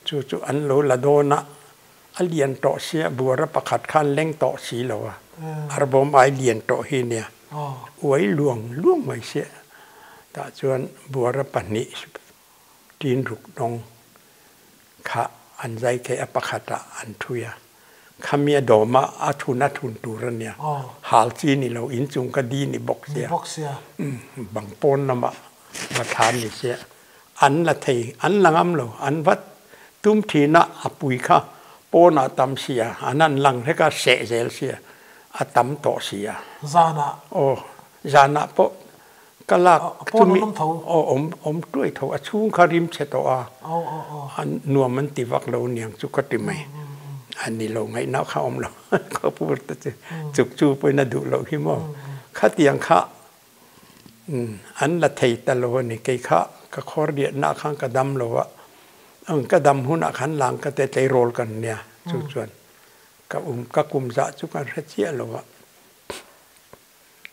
chu chu an lo la dawn a, a lian tawh sia buara pakhat khan leng tawh si lo a, arbawm ai lian tawh hi nia. Uai luang luang mai sia. Tah chuan buara pahnih tin ruk dawng kha an zai thei a, pakhat ah an thui a. Khami a dawm a, a thun a thun tur a nia. Hal chi ni lo, inchung ka di ni bawk sia. Bang pawn lamah va thlan ni sia. An la thei, an la ngam lo, an vat tum thin a, a pui kha pawnah tam sia, an han lang hlek a, seh zel sia, a tam tawh sia. Zanah? Aw, zanah pawh ka lak chumi aw awm awm tuai tho, a chhung kha rim chhe tawh a, a nuam an ti vak lo niang chu ka ti mai, a ni lo ngaihna kha awm lo, ka pu te chu chuk chu pawhin a duh loh hi maw, khatiang kha An la thei ta lo a ni. Kei kha ka khawr riahna khan ka dam lo a, ka dam hunah khan lang ka te tleirawl kan nia. Chu chuan ka um ka kum zah chu kan hre chiah lo a,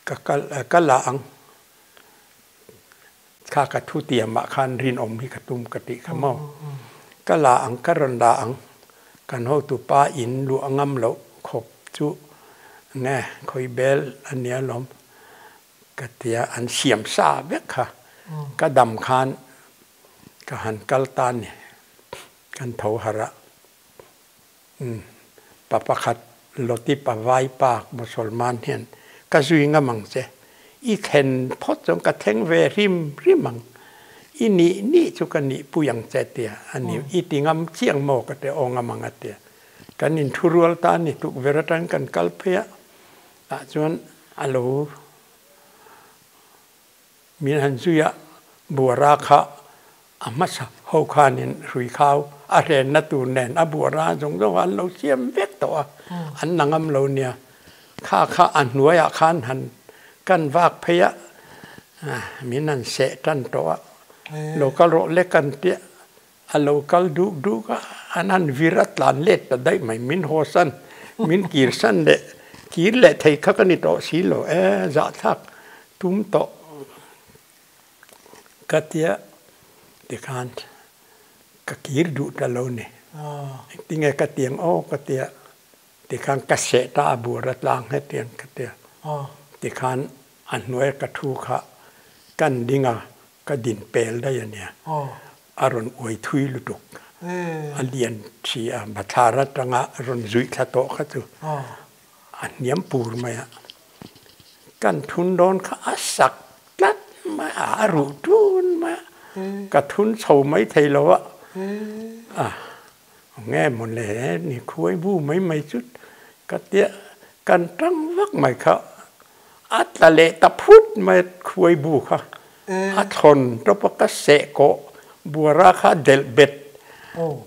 ka kal ka la ang. Kha ka thu tiamah khan rinawm hi ka tum ka tih kha maw. Ka la ang ka rawn la ang. Kan hotu pa in luah ngam loh khawp chu nge khawi bel a nia lawm. Ka tia an siam sa vek kha ka dam khan ka han kal ta ni kan tho harh a umm pa pakhat lawti pa vai pa Mosolman hian ka zui ngam ang che i thlen phawt chuan ka thleng ve hrim hrim ang i nih nih chu ka nih pui ang che tia a ni i ti ngam chiang maw ka ti aw ngam ang a tia kan inthurual ta ni tukverh atang kan kal phei a Tah chuan a lo min han zui a, buara kha a hmasa ho khanin hrui khau a hrenna tur nen a buara zawng zawng an lo siam vek tawh a, an la ngam lo nia. Kha kha a hnuaiah khan han kan vak phei a, min han seh tan tawh a, lo kal rawh le kan tia A lo kal duk duk a, an han vir a tlan let ta daih mai, min haw san, min kir san leh kir leh thei kha ka ni tawh si lo e, zahthlak tum tawh ka tia tikhan ka kir duh ta lo ni. Engtinge ka tiang aw ka tia tikhan ka seh ta a bur a tlang hetiang ka tia tikhan a hnuaia ka thu kha kan ding a. Ka din pel daih a nia. A rawn uai thui lutuk. A lian thi a, bathlar atanga rawn zuih thla tawh kha chu a hniam pur mai a. Kan thun dawn kha a sak tlat mai a, a ruh tun mai a. Ka thun chho mai thei lo a. A nge maw le ni khuai bu mai mai chu ka tia kan tang vak mai kha. A tla leh ta phut mai khuai bu kha a thlawn tawp a, ka seh kawh buara kha a delh bet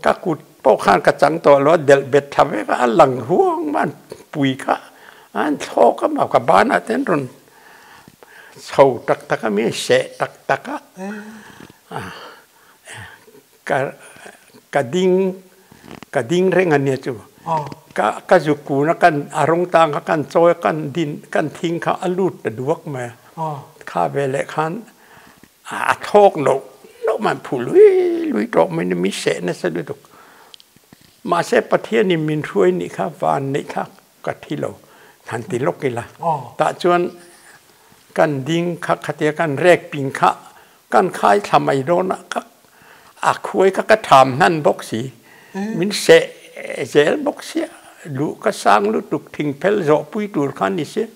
ka kut pawh khan ka chang tawh lo a delh bet tha vek a, a lang huang mai an pui kha an thlawk a mah ka banah te an rawn chho tak tak a mi seh tak tak a ka ka ding ka ding reng a nia chu ka ka zuk kun a kan a rawng tang kha kan chawi a kan din kan thing kha a lut ta duak mai a kha veleh khan a thlawk loh loh mai phu lui lui tawh mai ni mi seh nasa lutuk mahse Pathianin min hruai nih kha van neih thlak ka thi lo han ti lawk ila tah chuan kan ding kha khatia kan rek ping kha kan khai thla mai dawn a ka a khuai kha ka tham hnan bawk si min seh zel bawk sia luh ka sang lutuk thing phel zawh pui tur kha ni sia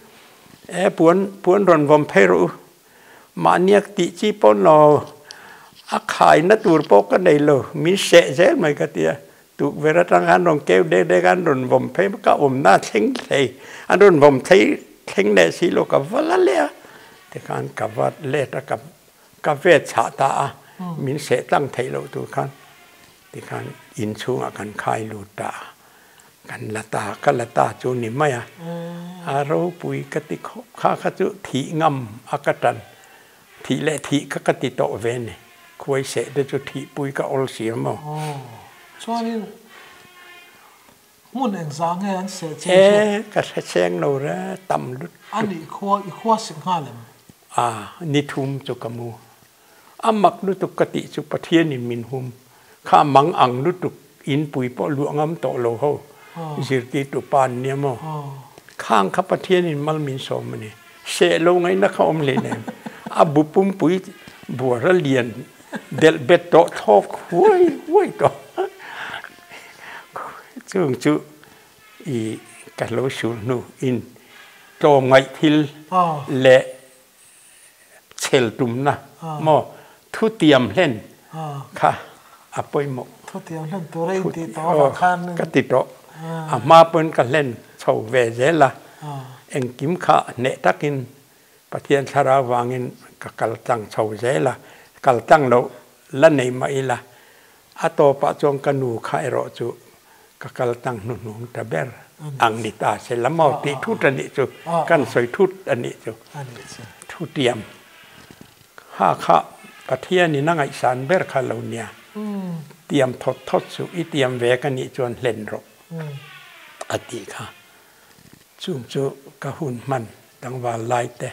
e puan puan rawn vawm phei rawh u mahnia tih chi pawn lo a khaina tur pawh ka nei lo min seh zel mai ka tia Tukverh atang khan rawn keu dek dek a, an rawn vawm phei ka awmna a thleng thei, an rawn vawm thei thleng leh si lo ka va la leh a, tikhan ka va let a, ka ka vet chhah ta a, min seh tlang theih loh tur khan tikhan inchhungah kan khai lut ta a, kan la ta, ka la ta chu ni mai a, a ropui ka ti khawp kha kha chu thih ngam a ka tan, thih leh thih kha ka ti tawh ve ni. Khuai seh te chu thihpui ka awl si a maw? Aw, chuanin hmun engzah nge an seh che chu? E, ka hre cheng lo re, tam lut. A nih khua, i khua sik nghal em? A, ni thum chu ka mu. A mak lutuk ka tih chu Pathianin min hum. Kha mang ang lutuk inpui pawh luah ngam tawh lo ho, zirtirtu pa an nia maw? Khang kha Pathianin mal min sawm a ni. Seh lo ngaihna kha awm hleinem. A bu pumpui buara lian delh bet tawh thlawk huai huai tawh. Chung chu i ka lo sul hnu in tlawm ngaih thil leh chhel tumna maw thu tiam hlen kha a pawimawh. Thu tiam hlen tur a intih tawh avang khan. Ka ti tawh. A hma pawn ka hlen chho ve zel a, engkim kha hneh takin Pathian thlarau vangin ka kal tlang chho zel a, kal tlang loh la nei mah ila a tawpah chuan ka nu kha erawh chu ka kal tlang hnuhnung ta ber ang ni ta se la maw tih thut a nih chu, kan sawi thut a nih chu. Thutiam kha kha Pathianin a ngaihsan ber kha lo nia, tiam thawt thawt suh, i tiam ve ka nih chuan hlen rawh a tih kha. Chung chu ka hun hman tlangval lai te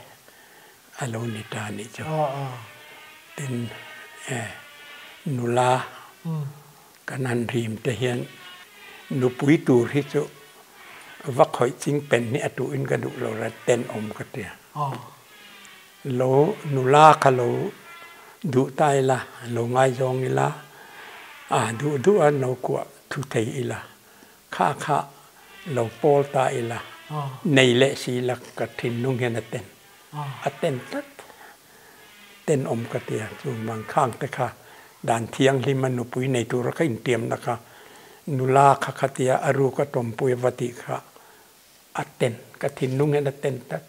a lo ni ta a nih chu. Tin, nula kan han rim te hian nupui tur hi chu va khawih ching pen hi a tuhin ka duh lo ra tenawm ka tia. Lo nula kha lo duh ta ila, lo ngaizawng ila, a duh duh a no kuah thu thei ila. Kha kha lo pawl ta ila, nei leh si ila ka thinlung hian a ten, a ten tlat, tenawm ka ti a, chung vang khang te kha dan thianghlim a nupui nei tura ka intiamna kha nula kha khatia a ruk a tawmpui va tih kha a ten, ka thinlung hian a ten tlat.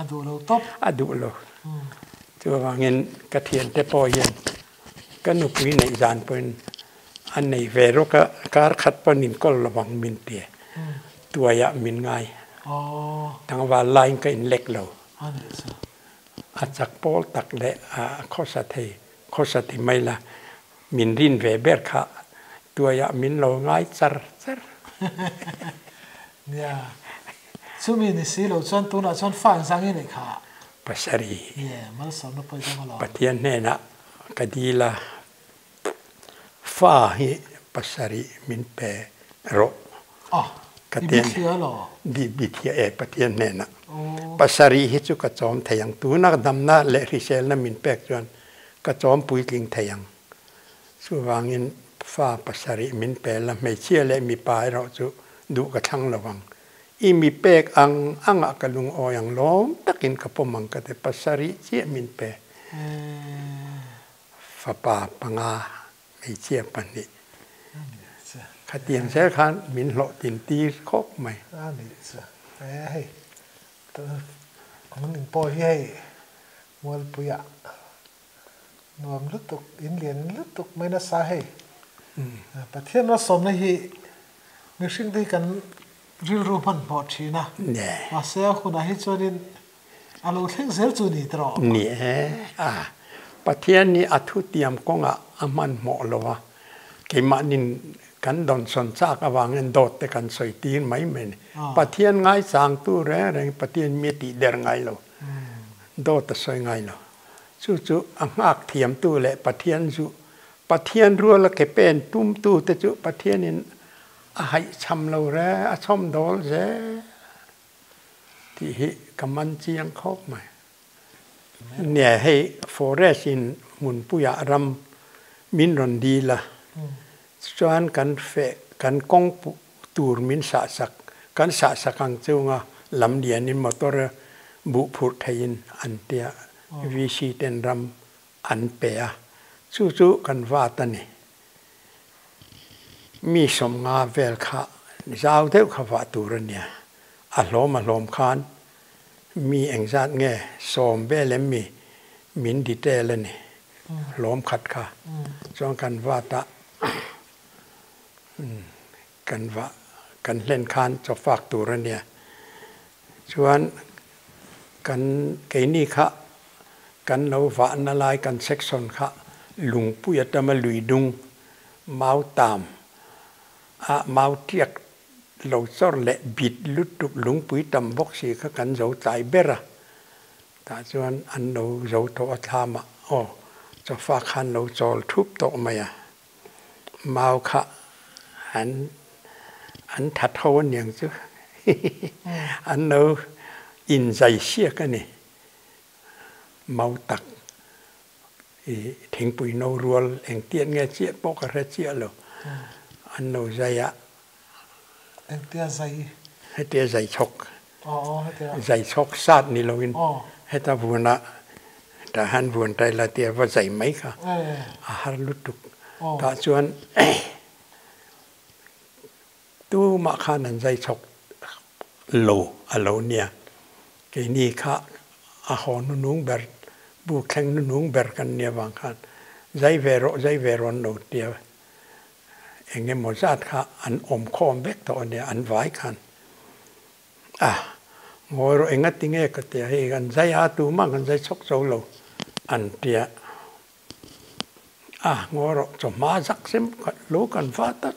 A duh lo tawp. A duh lo. Chuvangin ka thiante pawh hian ka nupui neih zan pawhin a nei ve rawk a, kar khat pawn inkawl lo vang min ti. Tuaiah min ngai. Tlangval laiin ka inlek lo. A chak pawl tak leh a khawsa thei, khawsa ti mai la, Min rin ve ber kha tuaiah min lo ngai char char. Nia, chumi ni si lo chuan tunah chuan fa an zang i neih kha. Pasarih. Nia, malsawmna pawi dang alawm. Pathian hnenah ka dil a, fa hi pasarih min pe rawh. Ah, i bithliah alaw? Di bithliah e Pathian hnenah. Pasarih hi chu ka chawm thei ang, tuna damna leh hriselna min pek chuan Ka chawm puitling thei ang. Chuvangin fa pasarih min pel a, hmeichhia leh mipa erawh chu duh ka thlang lo ang. I mi pek ang angah ka lungawi ang lawm takin ka pawm ang ka ti, pasarih chiah min pe. Fapa panga, hmeichhia pahnih. Khatiang zel khan min hlawhtlin tir khawp mai. A nih chu. Hei, min pawh hi hei. Mualpuiah nuam lutuk, in lian lutuk mai nasa hei. Pathian ralsawmna hi mihring te hi kan rilru hmanhmawh thin a, mahse a hunah hi chuanin a lo thleng zel chu ni tawh. Ni e, a Pathian hi a thutiam kawngah a hmanhmawh lo a, keimahnin kan dawnsawn chak avangin dawt te kan sawi tir mai mai a ni. Pathian ngaichangtu reng reng Pathian mi a tihder ngai lo. Dawt a sawi ngai lo. Chu chu a nghak thiamtu leh Pathian zu Pathian ruala ke pen tumtu te chu Pathianin a haihchham lo re, a chhawm dawl zel tih hi ka man chiang khawp mai. Nia hei forest in hmunpuiah ram min rawn dil a, chuan kan feh kan kawng tur min sahsak, kan sahsak ang chunga lam lianin motor buh phurh theihin an tia VC ten ram an pe a, chu chu kan vat a ni. Mi sawmnga vel kha zau deuh kha vah tur a nia, a hlawm a hlawm khan mi engzat nge sawm vel em mi min detail a ni, hlawm khat kha chuan kan vat a. Kan va kan hlen khan chaw fak tur a nia. Chuan kan keini kha kan lo vahna lai kan section kha lungpui atama lui dung mau tam a mau tiak lo chawr leh bit lutuk lungpui tam bawk si kha kan zo tlai ber a. Tah chuan an lo zo tawh a thlamah aw chaw fak khan lo chawl thup tawh mai a. Mau kha an an that ho aniang chu an lo Inzai siak a ni. Mau tak i thingpui no rual engtiat nge chiah pawh ka hre chiah lo. An lo zai a. Engtia zai? Hetia zai chhawk. Zai chhawk sat ni loin heta vuana tah hian vuan tai la tia va zai mai kha a har lutuk. Tah chuan Tumah khan an zai chhawk lo a lo nia. Keini kha a haw hnunung ber, bu thleng hnunung ber kan nia vang khan zai ve rawh, zai ve rawh an lo tia. Eng emaw zat kha an awm khawm vek tawh a nia, an vai khan. A, ngawi rawh engati nge ka tia, hei an zai a, tumah kan zai chhawk zo lo an tia. A ngaw rawh chawhma zak sem khat lo kan va ta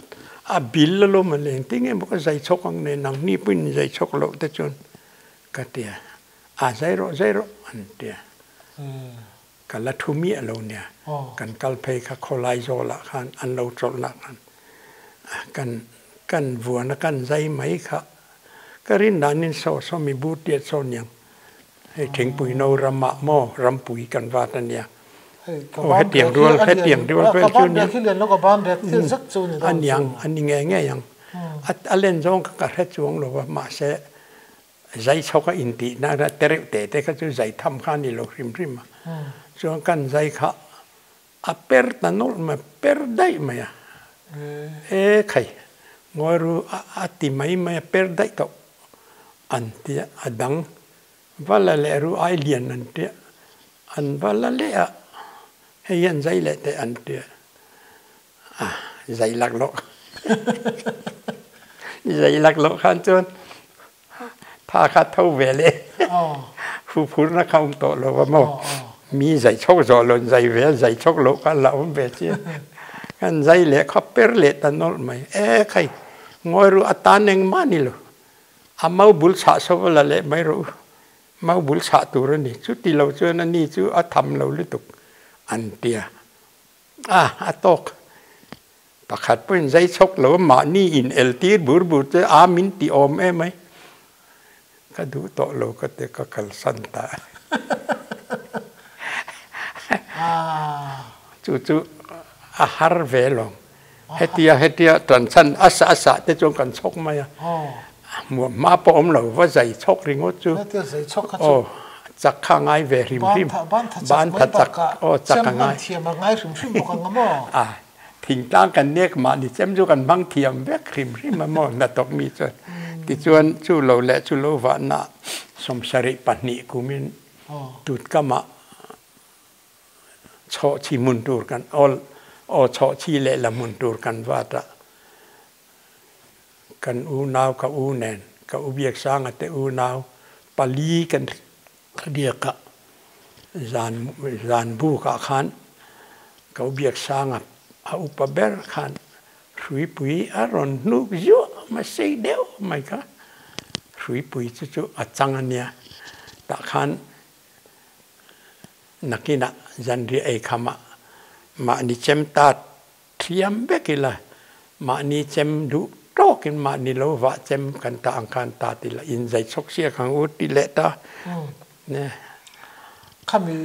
a bil a lawm a leng tinge maw ka zai chhawk ang nen ang ni pawhin zai chhawk loh te chuan ka ti a, a zai rawh zai rawh an ti a, ka la thu miah lo nia kan kal phei kha khawlai zawlah khan an lo chawlhna khan kan kan vuana kan zai mai kha ka rin danin saw saw mi bur tiat saw niang. Hei thingpui no ramah maw rampui kan vat a nia. Aw hetiang rual hetiang rual vel chu nia. A niang a ni ngei ngei ang. A len zawng kha ka hre chuang lo va mahse zai chhawk a intih na te reuh te te kha chu zai tham kha a ni lo hrim hrim a. Chuan kan zai kha a per ta nawlh mai per daih mai a. E khai ngawi ru a ti mai mai a per daih tawh an tia a dang va la leh ru ai lian an tia an va la leh a hei hian zai leh teh an tia a zai lak loh zai lak loh khan chuan tha kha tho ve leh hu phurna kha awm tawh lo a maw mi zai chhawk zawh lo zai ve zai chhawk loh kha la awm ve chiang kan zai leh kha per leh ta nawlh mai e khai Ngawi ru, a tan engmah ni lo. A mau bul chhah sawp a la leh mai rawh u. Mau bul chhah tur a ni. Chuti lo chuan a ni chu a tham lo lutuk an ti a. A, a tawk. Pakhat pawhin zai chhawk lo a, mahni in el tir bur bur che a min ti awm em mai. Ka duh tawh lo ka ti ka kalsan ta. Chu chu a har ve lo. Hetia hetia tan chhan a sah a sah te chuan kan chhawk mai a. Hmuam hma pawh awm lo va zai chhawk ringawt chu. Hetia zai chhawk kha chu. Aw chak kha a ngai ve hrim hrim. Ban tha chak mai bakah chem hman thiam a ngai hrim hrim bawk ang a maw? Thingtlang kan nek mahni chem chu kan hmang thiam vek hrim hrim a maw hnathawk mi chuan. Tichuan chu lo leh chu lo vahna 72 kumin tutkamah chhawhchhi hmun tur kan awl aw chhawhchhi lehla hmun tur kan vat a kan unau ka u nen ka u Biaksanga te unau pali kan riak a zan zan bukah khan ka u Biaksanga a upa ber khan hruipui a rawn hnuk zuah mai sei deuh mai kha hruipui chu chu a chang a nia tah khan Nakinah zanriah ei khamah mahni chem tat thiam vek ila, mahni chem duh tawkin mahni lo vah chem kan ta ang khan tat ila, inzai chhawk siak ang u ti leh ta. Ne. Khami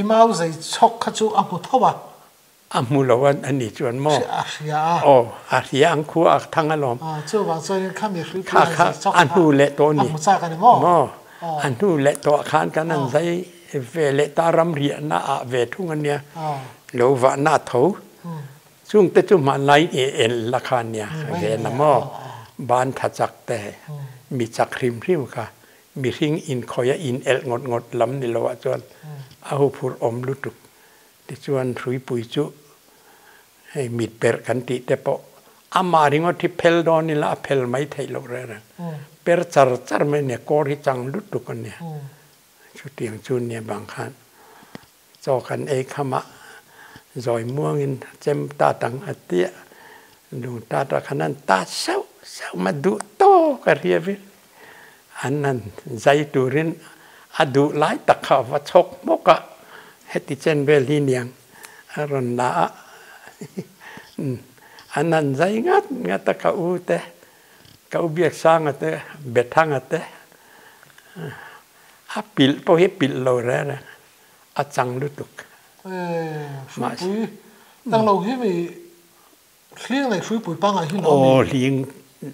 i mau zai chhawk kha chu a hmu tho a. A hmu lo a ni chuan maw? A hria a. Aw, a hria ang khua a thang alawm. Aw, chuvang chuanin khami hrui pui a zai chawk kha a hnu leh tawh a ni. A hmu chak a ni maw? Maw? A hnu leh tawh ah khan kan an zai ve leh ta ramriahna ah ve thung a nia. Lo vahna a tho. Chungte chu hmanlai i en la kha a nia ve na maw? Ban tha chak te, mi chak hrim hrim kha mihring inkhawih a in elh ngawt ngawt lam ni lo ah chuan a huphurh awm lutuk. Tichuan hruipui chu hei mit perh kan tih te pawh amah ringawt hi phel dawn ila a phel mai theih loh reng reng. Per char char mai nia, kawr hi chang lutuk a nia. Chutiang chu nia bang khan chaw kan ei khamah zawi muangin chem tat ang a tia lung tat ah khan an tat sauh sauh mai duh tawk a riavin An han zai turin a duh lai tak kha a va chhawk hmawk a, heti chen vel hi niang a rawn la a, an han zai ngat ngat a, ka u te, ka u Biaksanga te, Bethanga te. A pilh pawh hi pilh lo reng reng a chang lutuk. Hruipui tang lo hi mi hling nei hruipui pangngai hi lo a mi? Aw hling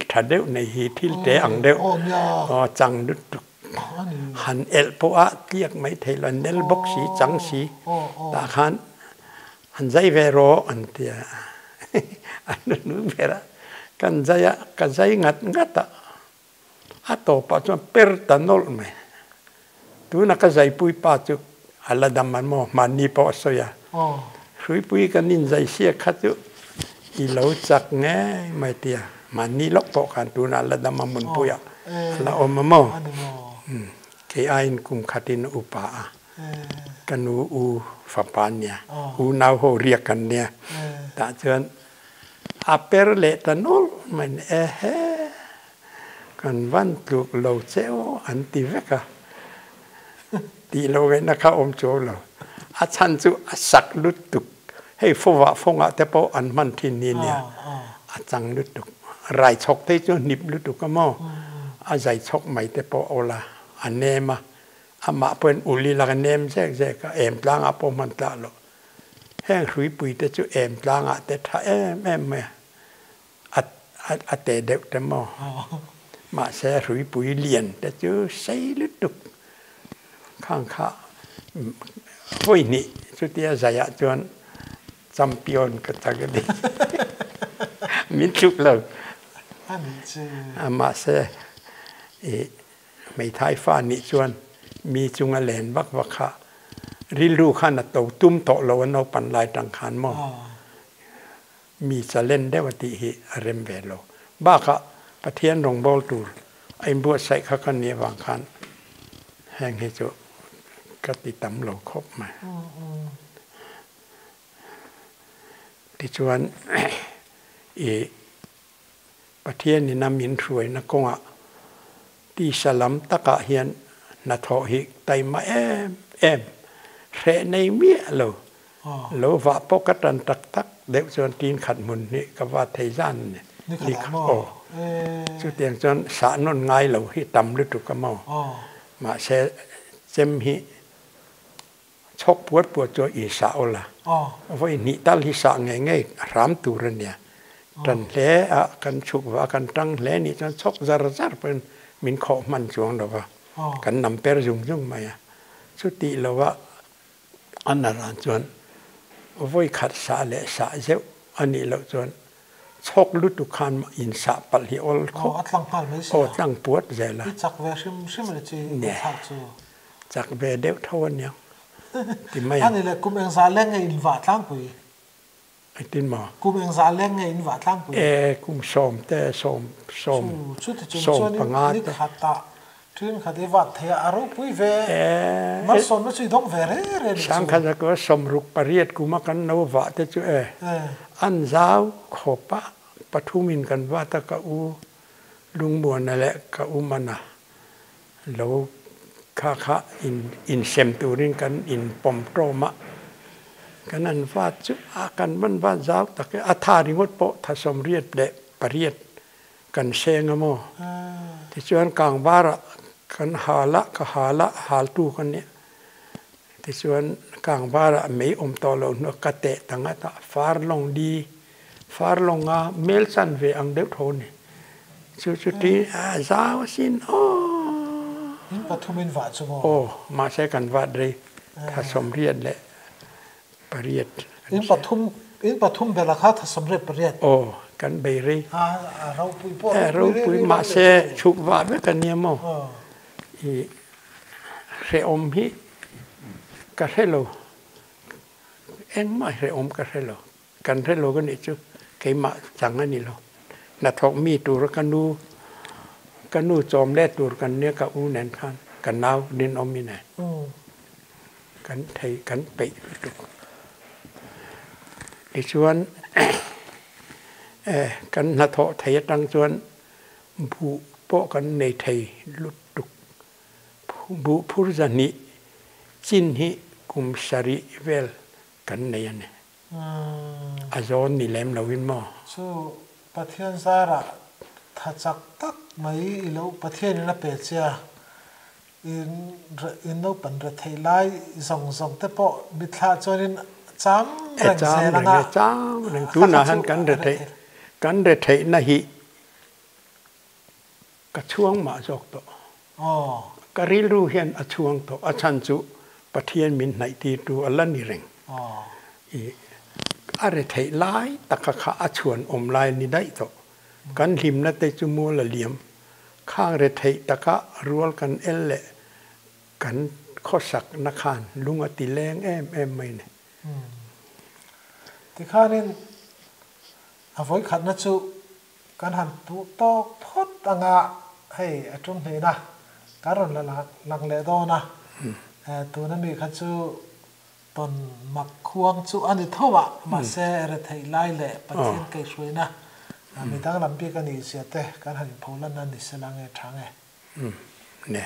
tha deuh nei hi thil te ang deuh aw chang lutuk. Han elh pawh a tliak mai thei lo nel bawk si chang si tah khan han zai ve rawh an ti a an nu ber a kan zai a ka zai ngat ngat a. A tawpah chuan per ta nawlh mai. Tuna ka zaipui pa chu a la dam an maw? Hmanni pawh a sawi a. Hruipui kan inzai siak kha chu i lo chak ngei mai tia. Hmanni lawk pawh khan tuna a la dam a hmunpuiah a la awm a maw? Kei aiin kum khatin a upa a. Ka nu u fapa an nia. U nau ho riak an nia. Tah chuan A per leh ta nawlh mai ni ehe, kan van tluk lo che aw an ti vek a, tih lo ngaihna kha awm chuang lo. A chhan chu a sak lutuk, hei fawvah fawngah te pawh an hman thin ni nia, a chang lutuk. Rai chhawk phei chu hnip lutuk a maw, a zai chhawk mai te pawh awl a, a nem a, amah pawhin ul ila ka nem zek zek a, em tlangah pawh hman tlah loh. Heng hruipui te chu em tlangah te tha em em mai a, a te deuh te maw? Mahse hruipui lian te chu sei lutuk khang kha vawi hnih chutia zaiah chuan champion ka chak a ni. Min tluk lo. Mahse i Hmeithai fa nih chuan mi chunga len vak vak kha rilru khan a to tum tawh lo a naupan lai tang khan maw mi challenge deuh a tih hi a rem ve lo. Bakah Pathian rawngbâwl tur a inbuatsaih kha ka nih avang khan heng hi chu ka ti tam lo khawp mai. Tichuan i Pathianin a min hruaina kawngah tisa lam takah hian hnathawh hi taima em em hreh nei miah lo. Lo vah pawh ka tan tak tak deuh chuan tin khat hmun hi ka va thei zan a ni. Ni khat ah maw? Chutiang chuan sah nawn ngai lo hi tam lutuk a maw? Mahse chem hi Chhawk puat puat chu i sah awl a, vawi hnih tal hi sah ngei ngei hram tur a nia. Tan hle a kan chhuk va, kan tang hle nih chuan chhawk zar zar pawhin min khawh hman chuang lo va, kan nam per zung zung mai a. Chutih lova a naran chuan vawi khat sah leh sah zeuh a nih loh chuan chhawk lutuk khan in sah palh hi awl khawp. A tlang nghal mai si a. Aw tlang puat zel a. I chak ve hrim hrim a ni chi i thlak chu. Chak ve deuh tho a niang ti mai ang. Ani le kum engzah leng nge in vah tlangpui? Engtin maw? Kum engzah leng nge in vah tlangpui? E kum sawm te sawm sawm Chu chuti chung chuan in ni khat ah ṭin khat i vat thei a a ropui ve malsawmna chu i dawng ve re re nih chu. Sangkhat a kua sawmruk pariat kum a kan lo vah te chu e an zau khawp a pathum in kan vat a ka u Lungmuana leh ka u Mana Lo kha kha insem turin kan inpawm tawm a, kan an vat chu a kan van vat zau tak e, a tha ringawt pawh tha sawmriat leh pariat kan seng a maw? Tichuan kangvarah kan hal a, ka hal a, haltu ka nia. Tichuan kangvarah mei awm tawh loh hnuah ka teh ta ngat a, far lawng di, far lawnga mel chan ve ang deuh tho a ni. Chu chu ti a zau asin aw. In pathum in vah chu maw? Aw, mahse kan vat rei tha sawmriat leh pariat. In pathum in pathum bela kha tha sawmriat pariat. Aw, kan bei rei. A ropui pawh ropui rei rei mahse chhuk vah vek a nia maw? I hrehawm hi ka hre lo, engmah hrehawm ka hre lo. Kan hre lo ka nih chu keimah chang a ni lo. Hnathawk mi tura ka nu, ka nu chawm let tur kan nia ka u nen khan ka nau rinawm i nen kan thei kan peih lutuk. Tichuan kan hnathawh thei atang chuan buh pawh kan nei thei lutuk. Buh phur zahnih chin hi kum sarih vel kan nei a ni. A zawn ni lem loin maw? Chu Pathian zarah tha chak tak mai i lo Pathianin a pe che a. In in naupan rethei lai zawng zawng te pawh mitthla chuanin cham reng zel anga cham reng tunah hian kan rethei kan retheihna hi ka chhuang mah zawk tawh. Ka rilru hian a chhuang tawh a chhan chu Pathian min hnaih tirtu a la ni reng. I a retheih lai taka kha a chhuan awm lai a ni daih tawh. Kan hlimna te chu mual a liam. Khang retheih taka rual kan el leh kan khawsakna khan lung a ti leng em em mai ni. Tikhanin a vawikhatna chu kan han tuh tawk phawt anga hei a tum hnihna kan rawn la lang leh dawn a. Tuna mi kha chu Tawn mak khuang chu a ni tho a, mahse retheih lai leh Pathian kaihhruaina mi danglam bik a nih zia te kan han inpho lan a ni sela nge tha nge? Ne.